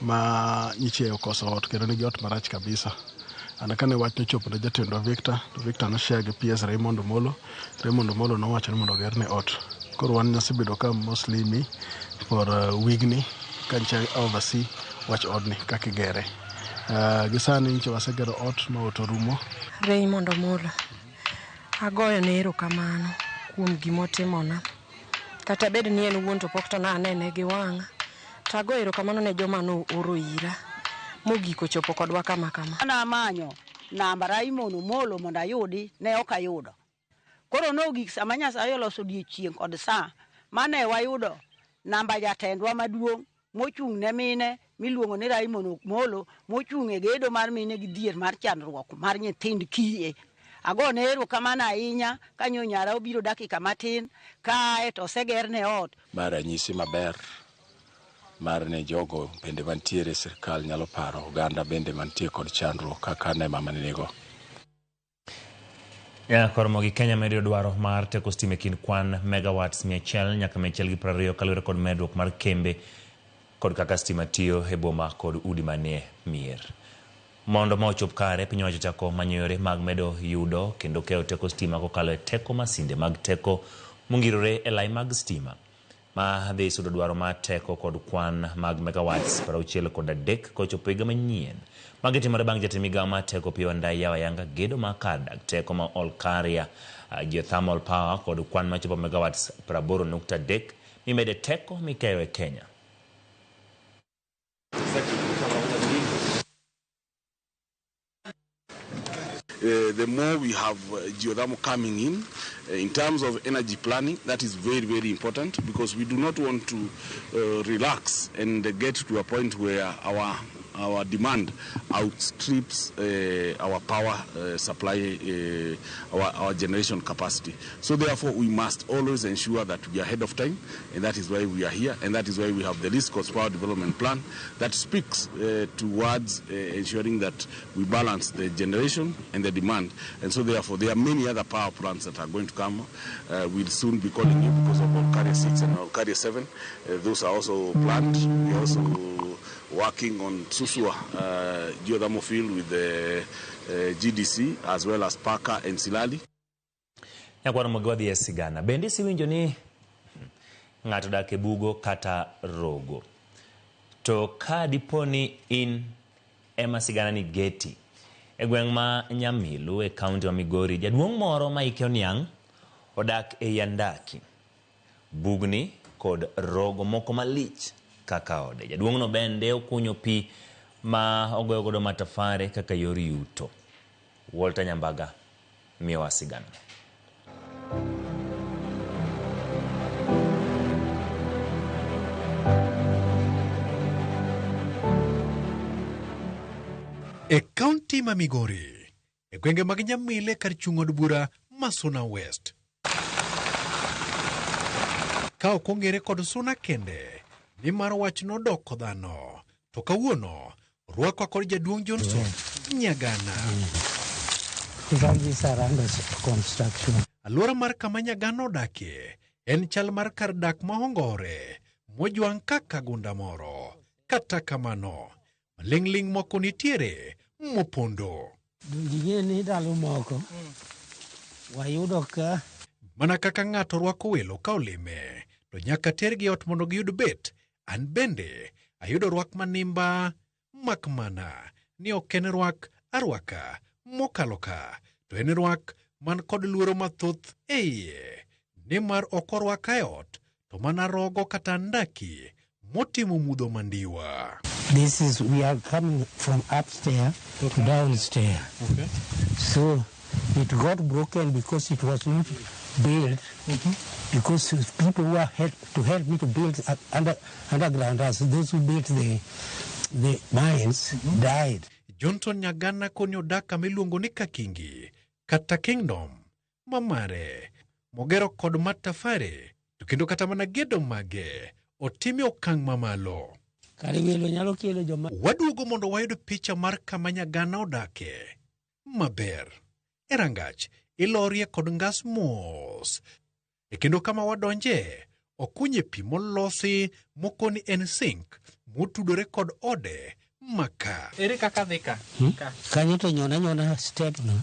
Speaker 3: ma nyiche okoso ot kendo nigi ot marach kabisa. And kane wach nochopo ne jatendwa Victor, to Victor noshare gi PS Raymond Omolo. Raymond Omolo nowacho ni mondo ogerne ot. Koro wan wasebedo ka mostly mi for wigni ka nyicha oversee wach odni kaka igere. Gi sani nyicha wasegero ot ma ot orumo.
Speaker 5: Raymond Omolo, agoyo ne erokamano kuom gimotimona. Kata bed ni en wuon to pok to nanene gi wang'a. To agoyo erokamano ne joma nooro ira. Mogik ochopo kodwa kama kama.
Speaker 6: Namanyo namba Raymond Omolo mondo ayudi, ne ok ayudo. Koro nogik sama Nyasaye oloso odiechieng' kod sa mane wayudo namba jatendwa maduong' mochung' ne mine miluongo ni Raymond Omolo, mochung' e gedo mar mine gi dhier mar chandruok mar nyithind kiye. Agone erokamano ahinya kanyo nyara obiro dakika matin kae to osegerne ot.
Speaker 7: Ma ranyisi maber mar ne jogo bende mantiere e sirkal nyalo paro oganda bende mantie kod chandruok kaka ne mama nigo.
Speaker 1: Koromo gi Kenya medo dwaro mar teko stima e kind kwan megawatts 100 nyaka 120 kaluwore kod medruok mar kembe kod kaka stima tiyo e boma kod udi manie mier. Mondo ma ochop kare, piny owacho chako manyo yore mag medo yudo kendo keyo teko stima kokalo e teko masinde mag teko mongirore e lai mag stima. Ma dhi sudo dwaro mar teko kod kwan mag megawatts 63 kochopo higa manyien. Magi timore bang' jatend migao mar teko Opiyo Wandayi yawo ayanga gedo mar kar dak teko ma Olkaria geothermal power kod kwan machopo megawatts 80.3 mimede teko mikeyo e Kenya.
Speaker 22: The more we have geothermal coming in terms of energy planning, that is very, very important, because we do not want to relax and get to a point where our demand outstrips our power supply, our generation capacity. So therefore, we must always ensure that we are ahead of time, and that is why we are here, and that is why we have the Least Cost Power Development Plan that speaks towards ensuring that we balance the generation and the demand. And so therefore, there are many other power plants that are going to come. We'll soon be calling you because of Olkaria 6 and Olkaria 7. Those are also planned. We are also working on Suswa geothermal field with the GDC as well as Paka and Silali.
Speaker 1: Nyakwar Mogi wadhi e sigana. Bende isiwinjo ni ng'ato dak e bugo kata rogo. To ka dipo ni in ema sigana ni geti. E gweng' ma Nyamilu e kaunti ma Migori, jaduong' moro ma hike oniang' odak e Yandaki. Bugni kod rogo moko malich kaka ode. Jaduong'no bende okunyo pi ma ogoyo godo matafare kaka yor yuto. Walter Nyambaga miyowa sigana.
Speaker 23: E kaunti ma Migori, e gwenge mag Nyamile kar chung' od bura ma Suna West. Ka ok ong'ere kod Suna kende, nimar wach nodoko dhano. To kawuono, rwakwa kod jaduong' Johnson Nyagana. Alwora mar kama Nyagana odakie en chal mar kar dak ma ongore, mojwang' kaka gunda moro. Kata kamano, maling'ling' moko nitiere mopondo.
Speaker 24: Donge ni ndalo moko wayudo ka
Speaker 23: mana kaka ng'ato rwako welo ka olime, to nyaka tergi ot mondo giyud bet. An bende ayudo rwak manimba, mak mana ni ok en rwak arwaka mokalo ka, to en rwak man kod luoro mathoth e iye, nimar ok orwaka e ot, to mana rogo kata ndaki motimo mudho mandiwa.
Speaker 24: This is, we are coming from upstairs to downstairs. So it got broken because it was not built, because people who are help, to help me to build underground, as those who built the mines died.
Speaker 23: Johnson Nyagana koni odak kama iluongo ni Kakingi kata Kingdom mamare mogero kod matafare to kendo kata mana gedo mage otime okang' mamalo.
Speaker 24: Kare welo nyalo kelo joma
Speaker 23: Waduogo mondo wayud picha mar kama Nyagana odake maber. E rangach ilorie kod ngas mos. E kendo kama wadonje, okunye pi molosi mokoni en sink motudore kod ode maka.
Speaker 8: Ere kaka dhi ka? Ka.
Speaker 24: Kanyo to nyona nyona step no.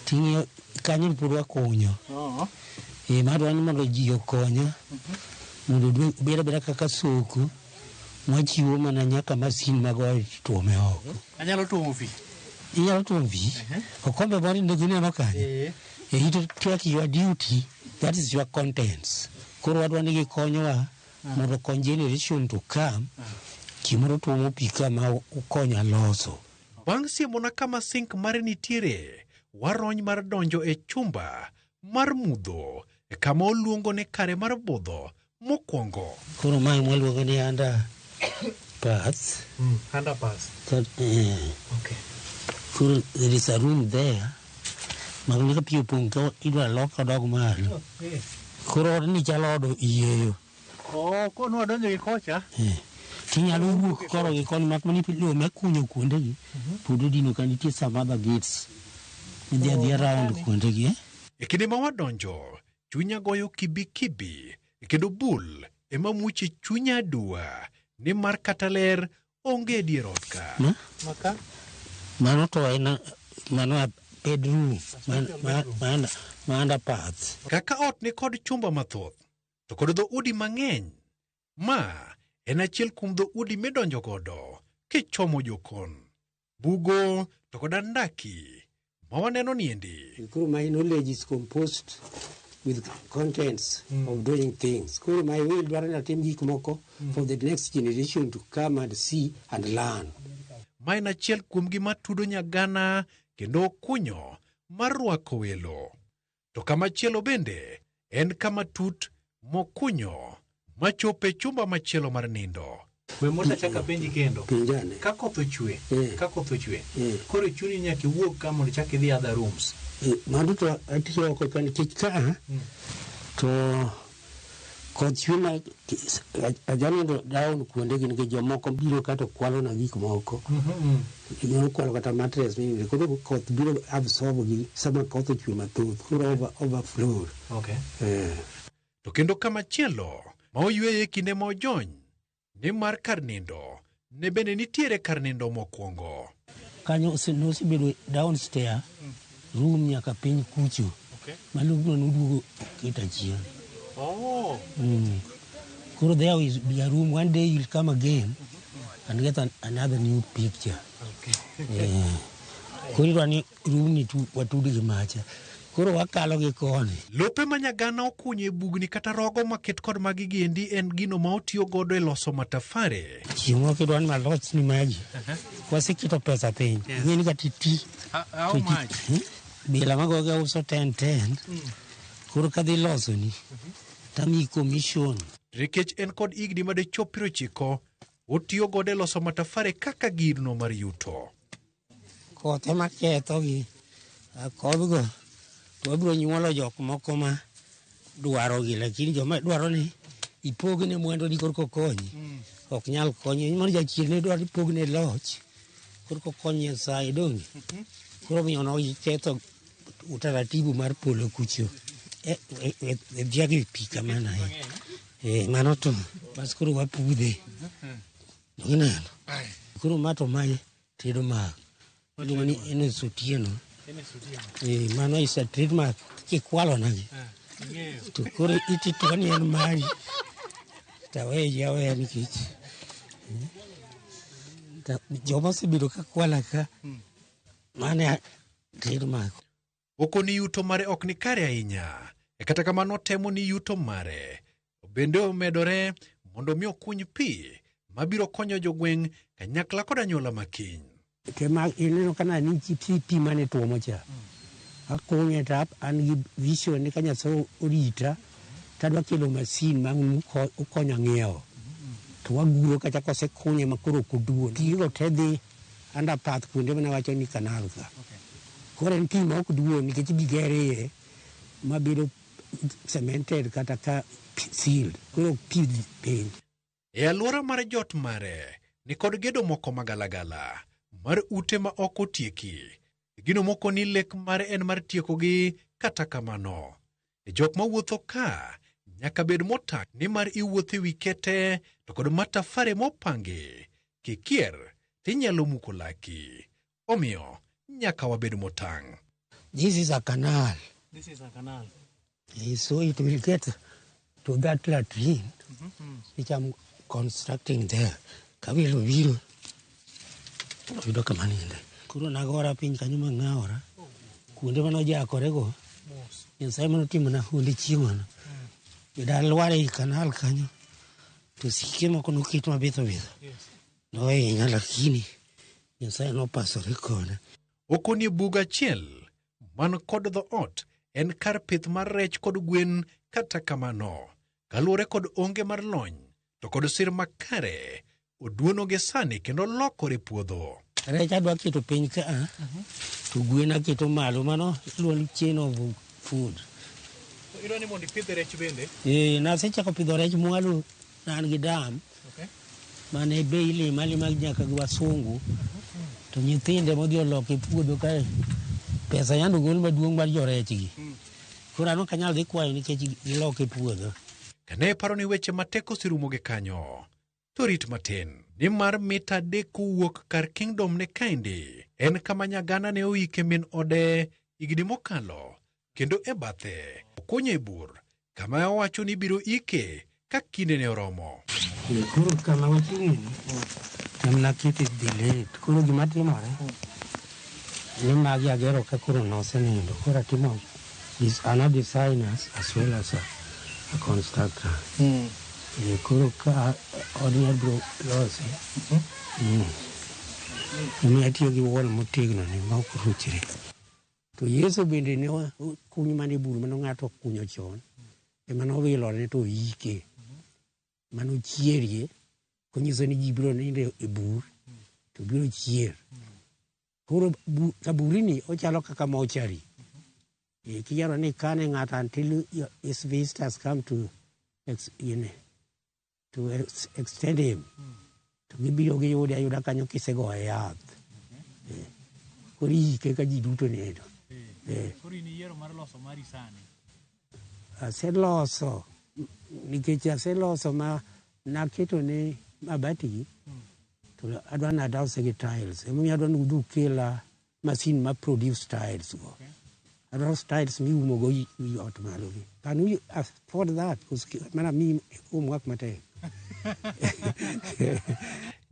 Speaker 24: Ting'iyo kanyo pod wakunyo.
Speaker 8: Oh.
Speaker 24: E madwa ni mondo ji okonya. Mondo obed abeda kaka soko mwachiwo mana nyaka masin mag oil tuome oko.
Speaker 8: Anyalo tuomo pi.
Speaker 24: Inyalo tuomo pi. Okombe moro ineno kanyo. E ito take your duty, that is your contents. Koro wadwa ni gikonyowa mondo okony generation to come. Gimoro tuomo pi ka ma ukonya loso.
Speaker 23: Bang' siemona kama sink mare nitiere, warony mar donjo e chumba mar mudho e kama oluongo ni kare mar budho mokwongo.
Speaker 24: Koro mae mwaluongo ni under pass.
Speaker 8: Under pass.
Speaker 24: That,
Speaker 8: Okay.
Speaker 24: Koro there is a room there. Magni ka pi opong' to idwa lok odog malo.
Speaker 8: Okay.
Speaker 24: Koro odni chalo od oyieyo.
Speaker 8: Oh, kono wadonjo gi kocha.
Speaker 24: Tinyalo wuok koro gi koni mak mana ni lowo mekunyo kuondegi pod odino ka nitie some other gates. Idhi adhiya round kuondegi.
Speaker 23: E kinde ma wadonjo, chunya goyo kibi kibi kendo bul ema muche chunya aduwa nimar kata ler onge e dier ot ka.
Speaker 24: Ma?
Speaker 8: Maka?
Speaker 24: Mano to en mano a bedroom ma under path.
Speaker 23: Kaka ot ni kod chumba mathoth to kod dhoudi mang'eny, ma en achiel kuom dhoudi midonjo godo kichomo jokon, bugo to kod andaki ma waneno niendi.
Speaker 24: Koro my knowledge is composed with contents of doing things. Koro my will dwaro ni atim gik moko for the next generation to come and see and learn.
Speaker 23: Ma en achiel kuom gima tudo nyagana kendo okunyo mar rwako welo. To kama chielo bende en kama tut mokunyo machopo e chumba machielo mar nindo.
Speaker 8: We mondo achak apenji kendo.
Speaker 24: Penjane.
Speaker 8: Ka koth ochwe, ka koth ochwe, koro chuni nyaka iwuog ka mondo ichak idhi other rooms.
Speaker 24: Mano to atiyo oko ka nikech ka to koth chwe ma ajanindo down kuondegi nikech jomoko biro ka to kwalo na gik moko. Ginyalo kwalo kata mattress mininde. Koro koth biro absorb gi sama koth ochwe mathoth. Koro overflow.
Speaker 8: Okay.
Speaker 23: To kendo kama chielo ma oyweye kinde ma ojony nimar kar nindo ne bende nitiere kar nindo mokwongo.
Speaker 24: Kanyo nosebedo downstairs room nyaka piny kucho.
Speaker 8: Okay.
Speaker 24: Mano biro noduogo keto achien.
Speaker 8: Oh.
Speaker 24: Koro there is be a room. One day you'll come again and get another new picture.
Speaker 8: Okay.
Speaker 24: Yeah. Koro idwa ni room ni tu watud gi macha. Koro wakalo gi koni.
Speaker 23: Lope ma Nyagana okunyo e bugni kata rogo maket kod magi giendi en gino ma otiyo godo e loso matafare.
Speaker 24: Chieng' moro kidwa ni maloch ni magi. Waseketo pesa piny.
Speaker 8: Yes.
Speaker 24: Ing'e ni kata iti.
Speaker 8: How
Speaker 24: to
Speaker 8: much?
Speaker 24: Bila magoge uso 10-10. Koro kadhi loso ni. Tamiyi commission.
Speaker 23: Nikech en kod higni madichop 90, otiyo godo e loso matafare kaka gino mar yuto.
Speaker 24: Koth ema kethogi. Kodhgo to wabiro nyuolo jok moko ma dwarogi, lakini joma dwaro ni ipogne mwandu ni korka okonyi ok nyal konyi. Mano jachien ne dwaro ni ipogne loch korka okony Nyasaye donge. Koro omiyo noketho utaratibu mar polo kucho. E dhiagi pi kamano. Mano to bas koro wapudhe. Ineno. Koro ma to mae tedo ma iluongo ni Enes Otieno. Mano is a trademark kikwalo nagi. To koro ititwa ni en mari. Taweye aweya nikech joma osebedo ka kwala ka mane trademark.
Speaker 23: Okoni yuto mare ok ni kare ahinya. E kata kamano temo ni yuto mare bende omedore mondo mi okuny pi mabiro konyo jogweng' kanyakla kod anyuola makiny.
Speaker 24: Tema ineno ka nani pi mane tuomo cha. Akunye to an gi vision ni ka Nyasaye orita tadwa kelo masin ma ukonya ng'iewo. To waguro kacha kosekunye ma koro ok oduon. Gigo te dhi under path kuonde mane awacho ni kanal ka. Koro en pi ma ok duon nikech ibi ger iye mabedo cemented kata ka sealed. Koro pi dhi piny.
Speaker 23: E alwora mar jot mare ni kod gedo moko magalagala mar ute ma ok otieki. Gino moko ni lek mare en mar tiekogi kata kamano. ni jok mawuotho ka nyaka bed motang' nimar iwuotho ewi kete to kod matafare mopangi. Kikier tinyalo muko laki. Omiyo nyaka wabed motang'.
Speaker 24: This is a canal.
Speaker 8: This is a canal.
Speaker 24: So it will get to that latrine, which I'm constructing there. Kawilo biro yudo kama ninde. Koro nagora piny kanyo mang'awora. Kuonde mane ojakorego, Nyasaye manotimona honde chieng'ono. Dalwar ei kanal kanyo, to sike moko noket mabitho bitho. Nohinya lakini Nyasaye nopasore koda.
Speaker 23: Okonie bugo achiel man kod dhoot en kar pith mar rech kod gwen. Kata kamano, kaluwore kod onge mar lony to kod sir makare, oduono gi sani kendo lokore puodho.
Speaker 24: Rech adwa keto piny ka, to gwen aketo malo, mano iluongo ni chain of food.
Speaker 8: Idwa ni mondo ipidh rech bende?
Speaker 24: Nasechako pidho rech mwalo, ne an gi dam. Mane be ilima alima nyaka gi wasungu. To nyithinde modhi oloko e puodho kae, pesa yande ogol maduong' mar jorech gi. Koro an ok anyal dhi kwayo nikech giloko e puodho.
Speaker 23: Kane paro ni weche matek oserumo gi kanyo, to rit matin, nimar mita 3 kowuok kar Kingdom ne kaendi en kama Nyagana ne oike min ode higni mokalo, kendo e bathe okunyo e bur kama owacho ni biro ike ka kinde ne oromo.
Speaker 24: Koro kama wachung'e ni, em nakete delete. Koro gima timore ni magi agero ka koro nosenindo. Koro atimo this an designer as well as a constructor. Koro ka odni abiro lose. Omiyo atiyo gi wall motegno ni ma ok ruchre. To Yesu bende ne kuny mana e bur mane ng'ato okunyo chon. Ema nowilore to oike. Mano chierie, konyiso ni ji biro nindo e bur, to biro chier. Koro kaburini ochalo kaka mochari. Kiyiero ni kane ng'ato until his visitors come to extend him. To gibiro giyude ayuda kanyo kisegoye yath. Koro iike ka ji duto nindo.
Speaker 8: Koro in iyiero mar loso mari sani?
Speaker 24: Aseloso, nikech aseloso ma naketo ne mabati gi, to adwa ni adause gi tiles. Emomiyo adwa ni udhi ukela masin ma produce tiles go. Adwaro tiles miumo go wi ot malo gi. Can we afford that? Because mana mi homework matek.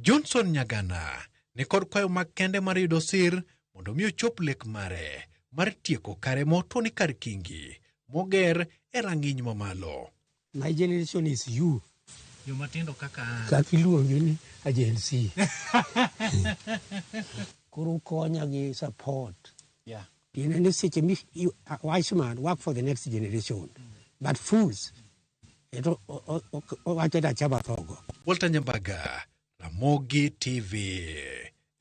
Speaker 23: Johnson Nyagana ni kod kwayo makende mar yudo sir mondo mi ochop lek mare mar tieko kare motwo ni kar kingi moger e rang'iny mamalo.
Speaker 24: My generation is you.
Speaker 8: Joma tindo kaka an.
Speaker 24: Kaka iluongi ni agency. Koro konya gi support. Tiende ni seche mi a wise man work for the next generation. But fools, eto owacho da chama thogo.
Speaker 23: Walter Nyambaga, Ramogi TV,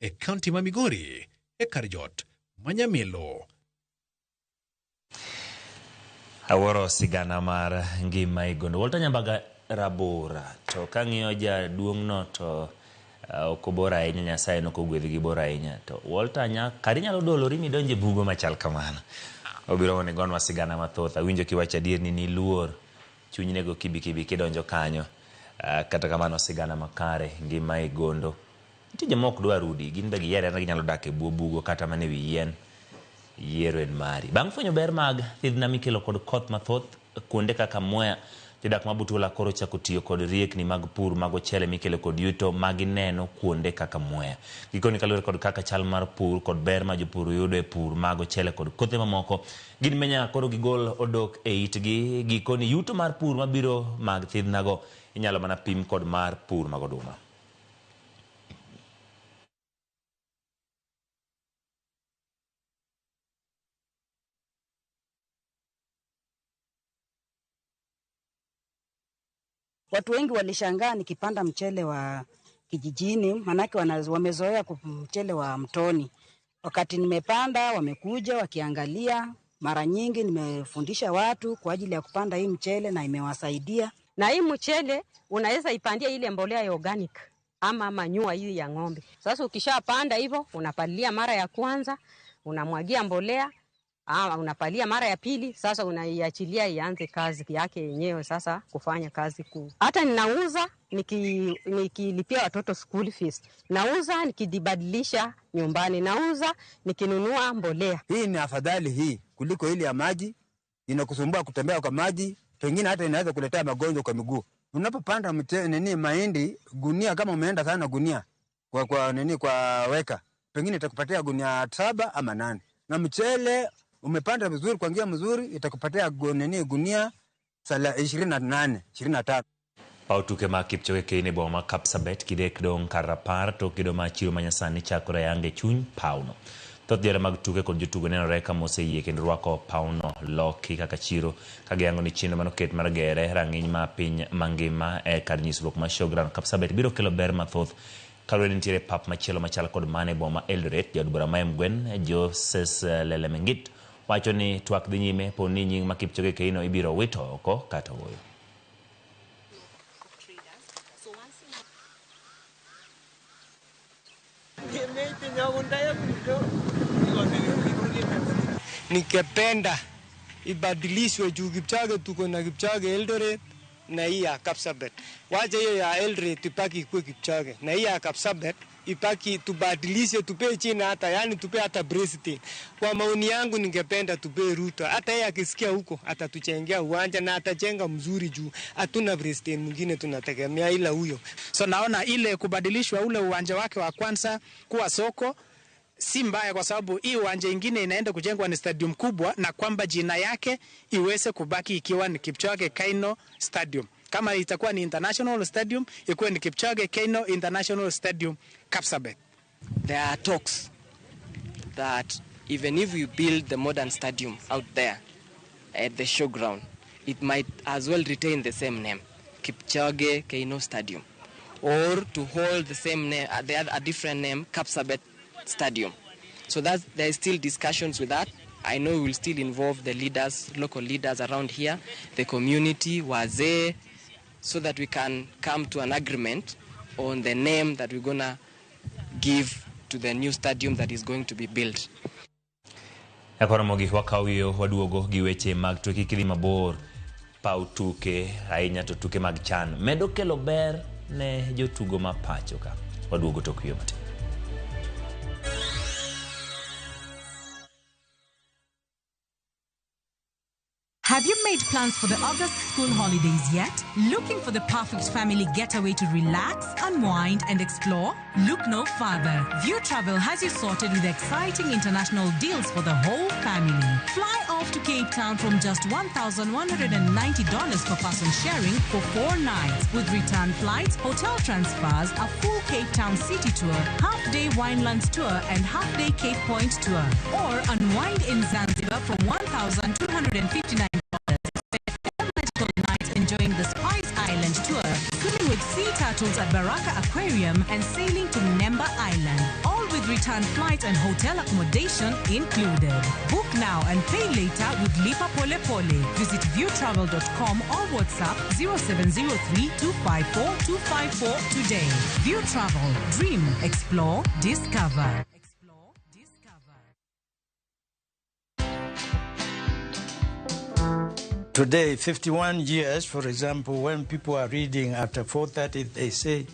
Speaker 23: e kaunti ma Migori, e kar jot ma Nyamilo.
Speaker 1: Awuoro sigana mar ngima e gondo. Walter Nyambaga rabora, to kang'iyo jaduong'no to ok obor ahinya, Nyasaye nokogwedhi gi bor ahinya. To Walter kari nyalo dolori midonje bugo machal kamano. Obiro mondo igonwa sigana mathoth. Awinjo kiwacho adier ni niluor chuny nego kibikibi kidonjo kanyo. Kata kamano sigana makare ngima e gondo. Nitie joma ok dwar udi, gin be giyiero ni ginyalo dak e bwo bugo kata mana e wi yien. Yiero en mari. Bang' fwenyo ber mag thidhna mikelo kod koth mathoth kuonde kaka Mwea, jodak ma Butula koro chako tiyo kod riekni mag pur mag ochele mikelo kod yuto magineno kuonde kaka Mwea. Gikoni kaluwore kod kaka chal mar pur kod ber ma jopur yudo e pur mag ochele kod kothe mamoko, gin menya koro gigol odok e itgi. Gikoni yuto mar pur mabiro mag thidhnago inyalo mana pim kod mar pur mag oduma.
Speaker 9: Watu wengi walishangaa nikipanda mchele wa kijijini, manake wamezoea mchele wa mtoni. Wakati nimepanda wamekuja wakiangalia. Mara nyingi nimefundisha watu kwa ajili ya kupanda hii mchele na imewasaidia.
Speaker 5: Na hii mchele unaweza ipandia ile mbolea ya organic ama manyua hii ya ng'ombe. Sasa ukishapanda hivyo unapalilia mara ya kwanza, unamwagia mbolea,
Speaker 10: Unapalia mara ya pili, sasa unaiachilia ianze kazi yake yenyewe sasa kufanya kazi kuu. Hata ninauza nikilipia watoto school fees, nauza nikijibadilisha nyumbani, nauza nikinunua mbolea.
Speaker 11: Hii ni afadhali hii kuliko ile ya maji, inakusumbua kutembea kwa maji, pengine hata inaweza kuletea magonjwa kwa miguu. Unapopanda mahindi gunia, kama umeenda sana gunia kwa nini kwa weka, pengine itakupatia gunia 7 ama 8. Na mchele umepanda vizuri kwa njia mzuri itakupatia gunia 28, 23.
Speaker 1: Paw tuke mag Kipchoge Keino e boma ma Kapsabet kidek dong' kar rapar tok gedo mar chiro manyasani chakore ayanga e chuny pawno. Thoth johera mag tuke kod jotugo nenore ka moseyie kendo rwako pawno loki kaka chiro ka giyango ni chenro manoket mar gere rang'iny ma piny mangima e kar nyisruok mar Showground Kapsabet biro kelo ber mathoth. Kaluwore ni nitiere pap machielo machal kod mano e boma ma Eldoret, jaod bura ma Emgwen Joses Lelemengit wacho ni twak dhi nyime po ni nying ma Kipchoge Keino ibiro wito oko kata ooyo.
Speaker 12: Ningependa ibadilishwe juu Kipchoge tuko na Kipchoge Eldoret na hii ya Kapsabet. Wacha hiyo ya Eldoret ibaki ikuwe Kipchoge na hii ya Kapsabet ibaki, tubadilishe, tupe china hata, yani tupe hata president. Kwa maoni yangu ningependa tupe Ruto. Hata yeye akisikia huko atatuchengea uwanja na atajenga mzuri juu hatuna president mwingine tunategemea ila huyo.
Speaker 13: So naona ile kubadilishwa ule uwanja wake wa kwanza kuwa soko si mbaya, kwa sababu hii uwanja ingine inaenda kujengwa ni stadium kubwa, na kwamba jina yake iweze kubaki ikiwa ni Kipchoge Keino Stadium. Kama itakuwa ni international stadium, ikuwe ni Kipchoge Keino International Stadium Kapsabet.
Speaker 14: There are talks that even if we build the modern stadium out there at the showground, it might as well retain the same name, Kipchoge Keino Stadium, or to hold the same name, the other, a different name, Kapsabet Stadium. So that there is still discussions with that. I know we will still involve the leaders, local leaders around here, the community, wazee, so that we can come to an agreement on the name that we're going to give to the new stadium that is going to be built.
Speaker 1: Ekoromogi wakawiyo waduogo gi weche mag tuke kidhi mabor paw tuke ahinya to tuke mag chan medo kelo ber ne jotugo ma pacho ka. Waduogo tok wiyo matin.
Speaker 15: Have you made plans for the August school holidays yet? Looking for the perfect family getaway to relax, unwind, and explore? Look no further. View Travel has you sorted with exciting international deals for the whole family. Fly off to Cape Town from just $1,190 per person sharing for 4 nights, with return flights, hotel transfers, a full Cape Town city tour, half-day Winelands tour, and half-day Cape Point tour. Or unwind in Zanzibar from $1,259. Enjoying the Spice Island tour, swimming with sea turtles at Baraka Aquarium, and sailing to Mnemba Island. All with return flights and hotel accommodation included. Book now and pay later with Lipa Pole Pole. Visit viewtravel.com or WhatsApp 0703 254 254 today. View Travel. Dream, explore, discover.
Speaker 25: Today, 51 years, for example, when people are reading after 4:30, they say,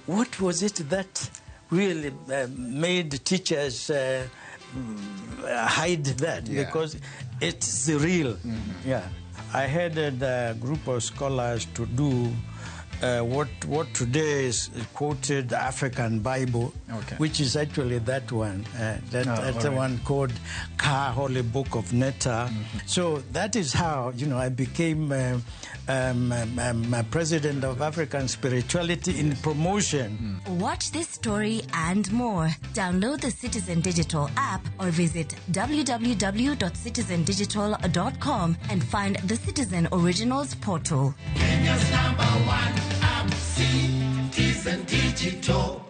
Speaker 25: what was it that really made teachers hide that?
Speaker 26: Yeah.
Speaker 25: Because it's the real.
Speaker 26: Mm-hmm.
Speaker 25: Yeah. I headed a group of scholars to do what today is quoted African Bible,
Speaker 26: okay,
Speaker 25: which is actually that one, that's the one called Ka Holy Book of Netta.
Speaker 26: Mm-hmm.
Speaker 25: So that is how, you know, I became president of African Spirituality in promotion.
Speaker 26: Mm.
Speaker 29: Watch this story and more. Download the Citizen Digital app or visit www.citizendigital.com and find the Citizen Originals portal.
Speaker 30: Kenya's number one app, Citizen Digital.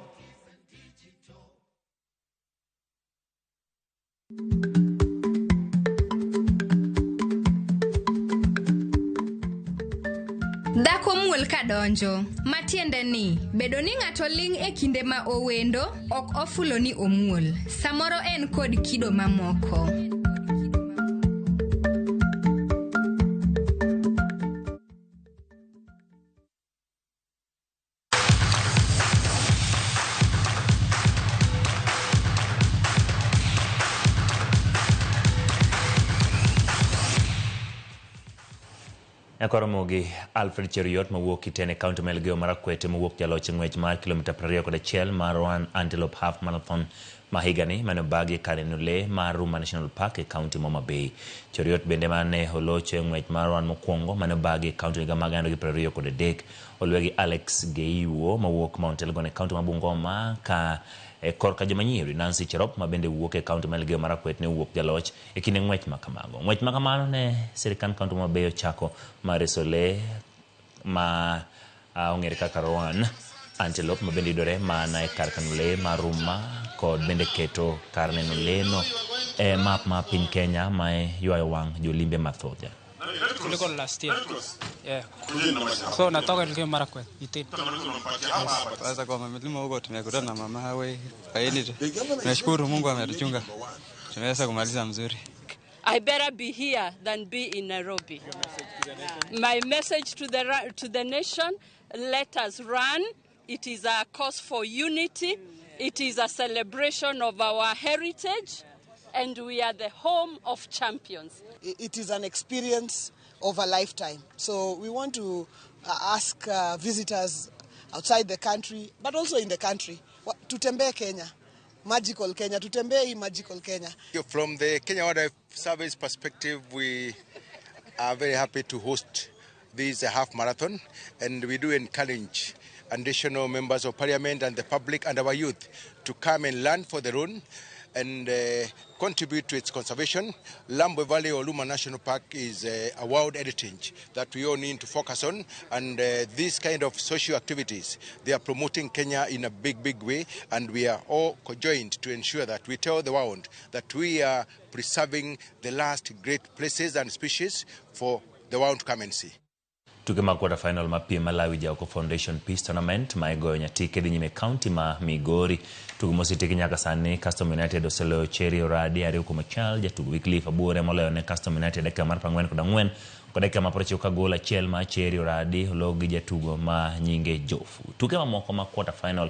Speaker 31: Dhako muol kadonjo, matiende ni bedo ni ng'ato ling' e kinde ma owendo ok ofulo ni omuol. Samoro en kod kido mamoko.
Speaker 1: Nyakwaromogi Alfred Cheruiyot mawuok Iten e kaunti ma Elgeyo Marakwet mowuok jaloch e ng'wech mar kilomita 21 mar One Antelope Half Marathon ma higani mane obagi e kar neno lee mar Ruma National Park e kaunti ma Homa Bay. Cheruiyot bende mane olocho e ng'wech mar One mokwongo mane obagi e kaunti higa mar 2023 oluwe gi Alex Geiwo mawuok Mount Elgon e kaunti ma Bungoma ka e korka joma nyiri Nancy Cherop ma bende wuok e kaunti ma Elgeyo Marakwet ne owuok jaloch e kinde ng'wech ma kamago. Ng'wech ma kamano ne sirkand kaunti ma Homa Bay ochako mar reso lee ma ong'ere kaka Roan Antelope ma bende yudore mana e kar kano lee mar Ruma kod bende keto kar neno lee no e map ma piny Kenya ma ywayo wang' jolimbe mathoth.
Speaker 2: Kuliko last year. Yeah. So natoka Elgeyo Marakwet, Iten.
Speaker 4: Sasa kwa milima huko tumekutana na mama hawe faili. Tunashukuru Mungu ametuchunga. Tumeweza kumaliza mzuri.
Speaker 16: I better be here than be in Nairobi. My message to the nation, let us run. It is a cause for unity. It is a celebration of our heritage, and we are the home of champions.
Speaker 17: It is an experience of a lifetime. So we want to ask visitors outside the country, but also in the country, tutembee Kenya, magical Kenya, tutembee magical Kenya.
Speaker 18: From the Kenya Wildlife Service perspective, we are very happy to host this half marathon, and we do encourage additional members of parliament and the public and our youth to come and learn for their own and contribute to its conservation. Lambwe Valley or Ruma National Park is a world heritage that we all need to focus on, and these kind of social activities, they are promoting Kenya in a big, big way, and we are all conjoined to ensure that we tell the world that we are preserving the last great places and species for the world to come and see.
Speaker 1: Tuke mag quarter final ma piem Malawi Jaoko Foundation Peace Tournament ma igoyo Nyatike dhi nyime kaunti ma Migori. Tugo mosetieki nyaka sani, Custom United oseloyo Cherry Oradi 2-1. Jatugo Wycliffe Abuore moloyo ne Custom United dakika mar 44 kod dakika mar 90 ka gol achiel ma Cherry Oradi olo gi jatugo ma nyinge Jofu. Tuke mamoko ma quarter final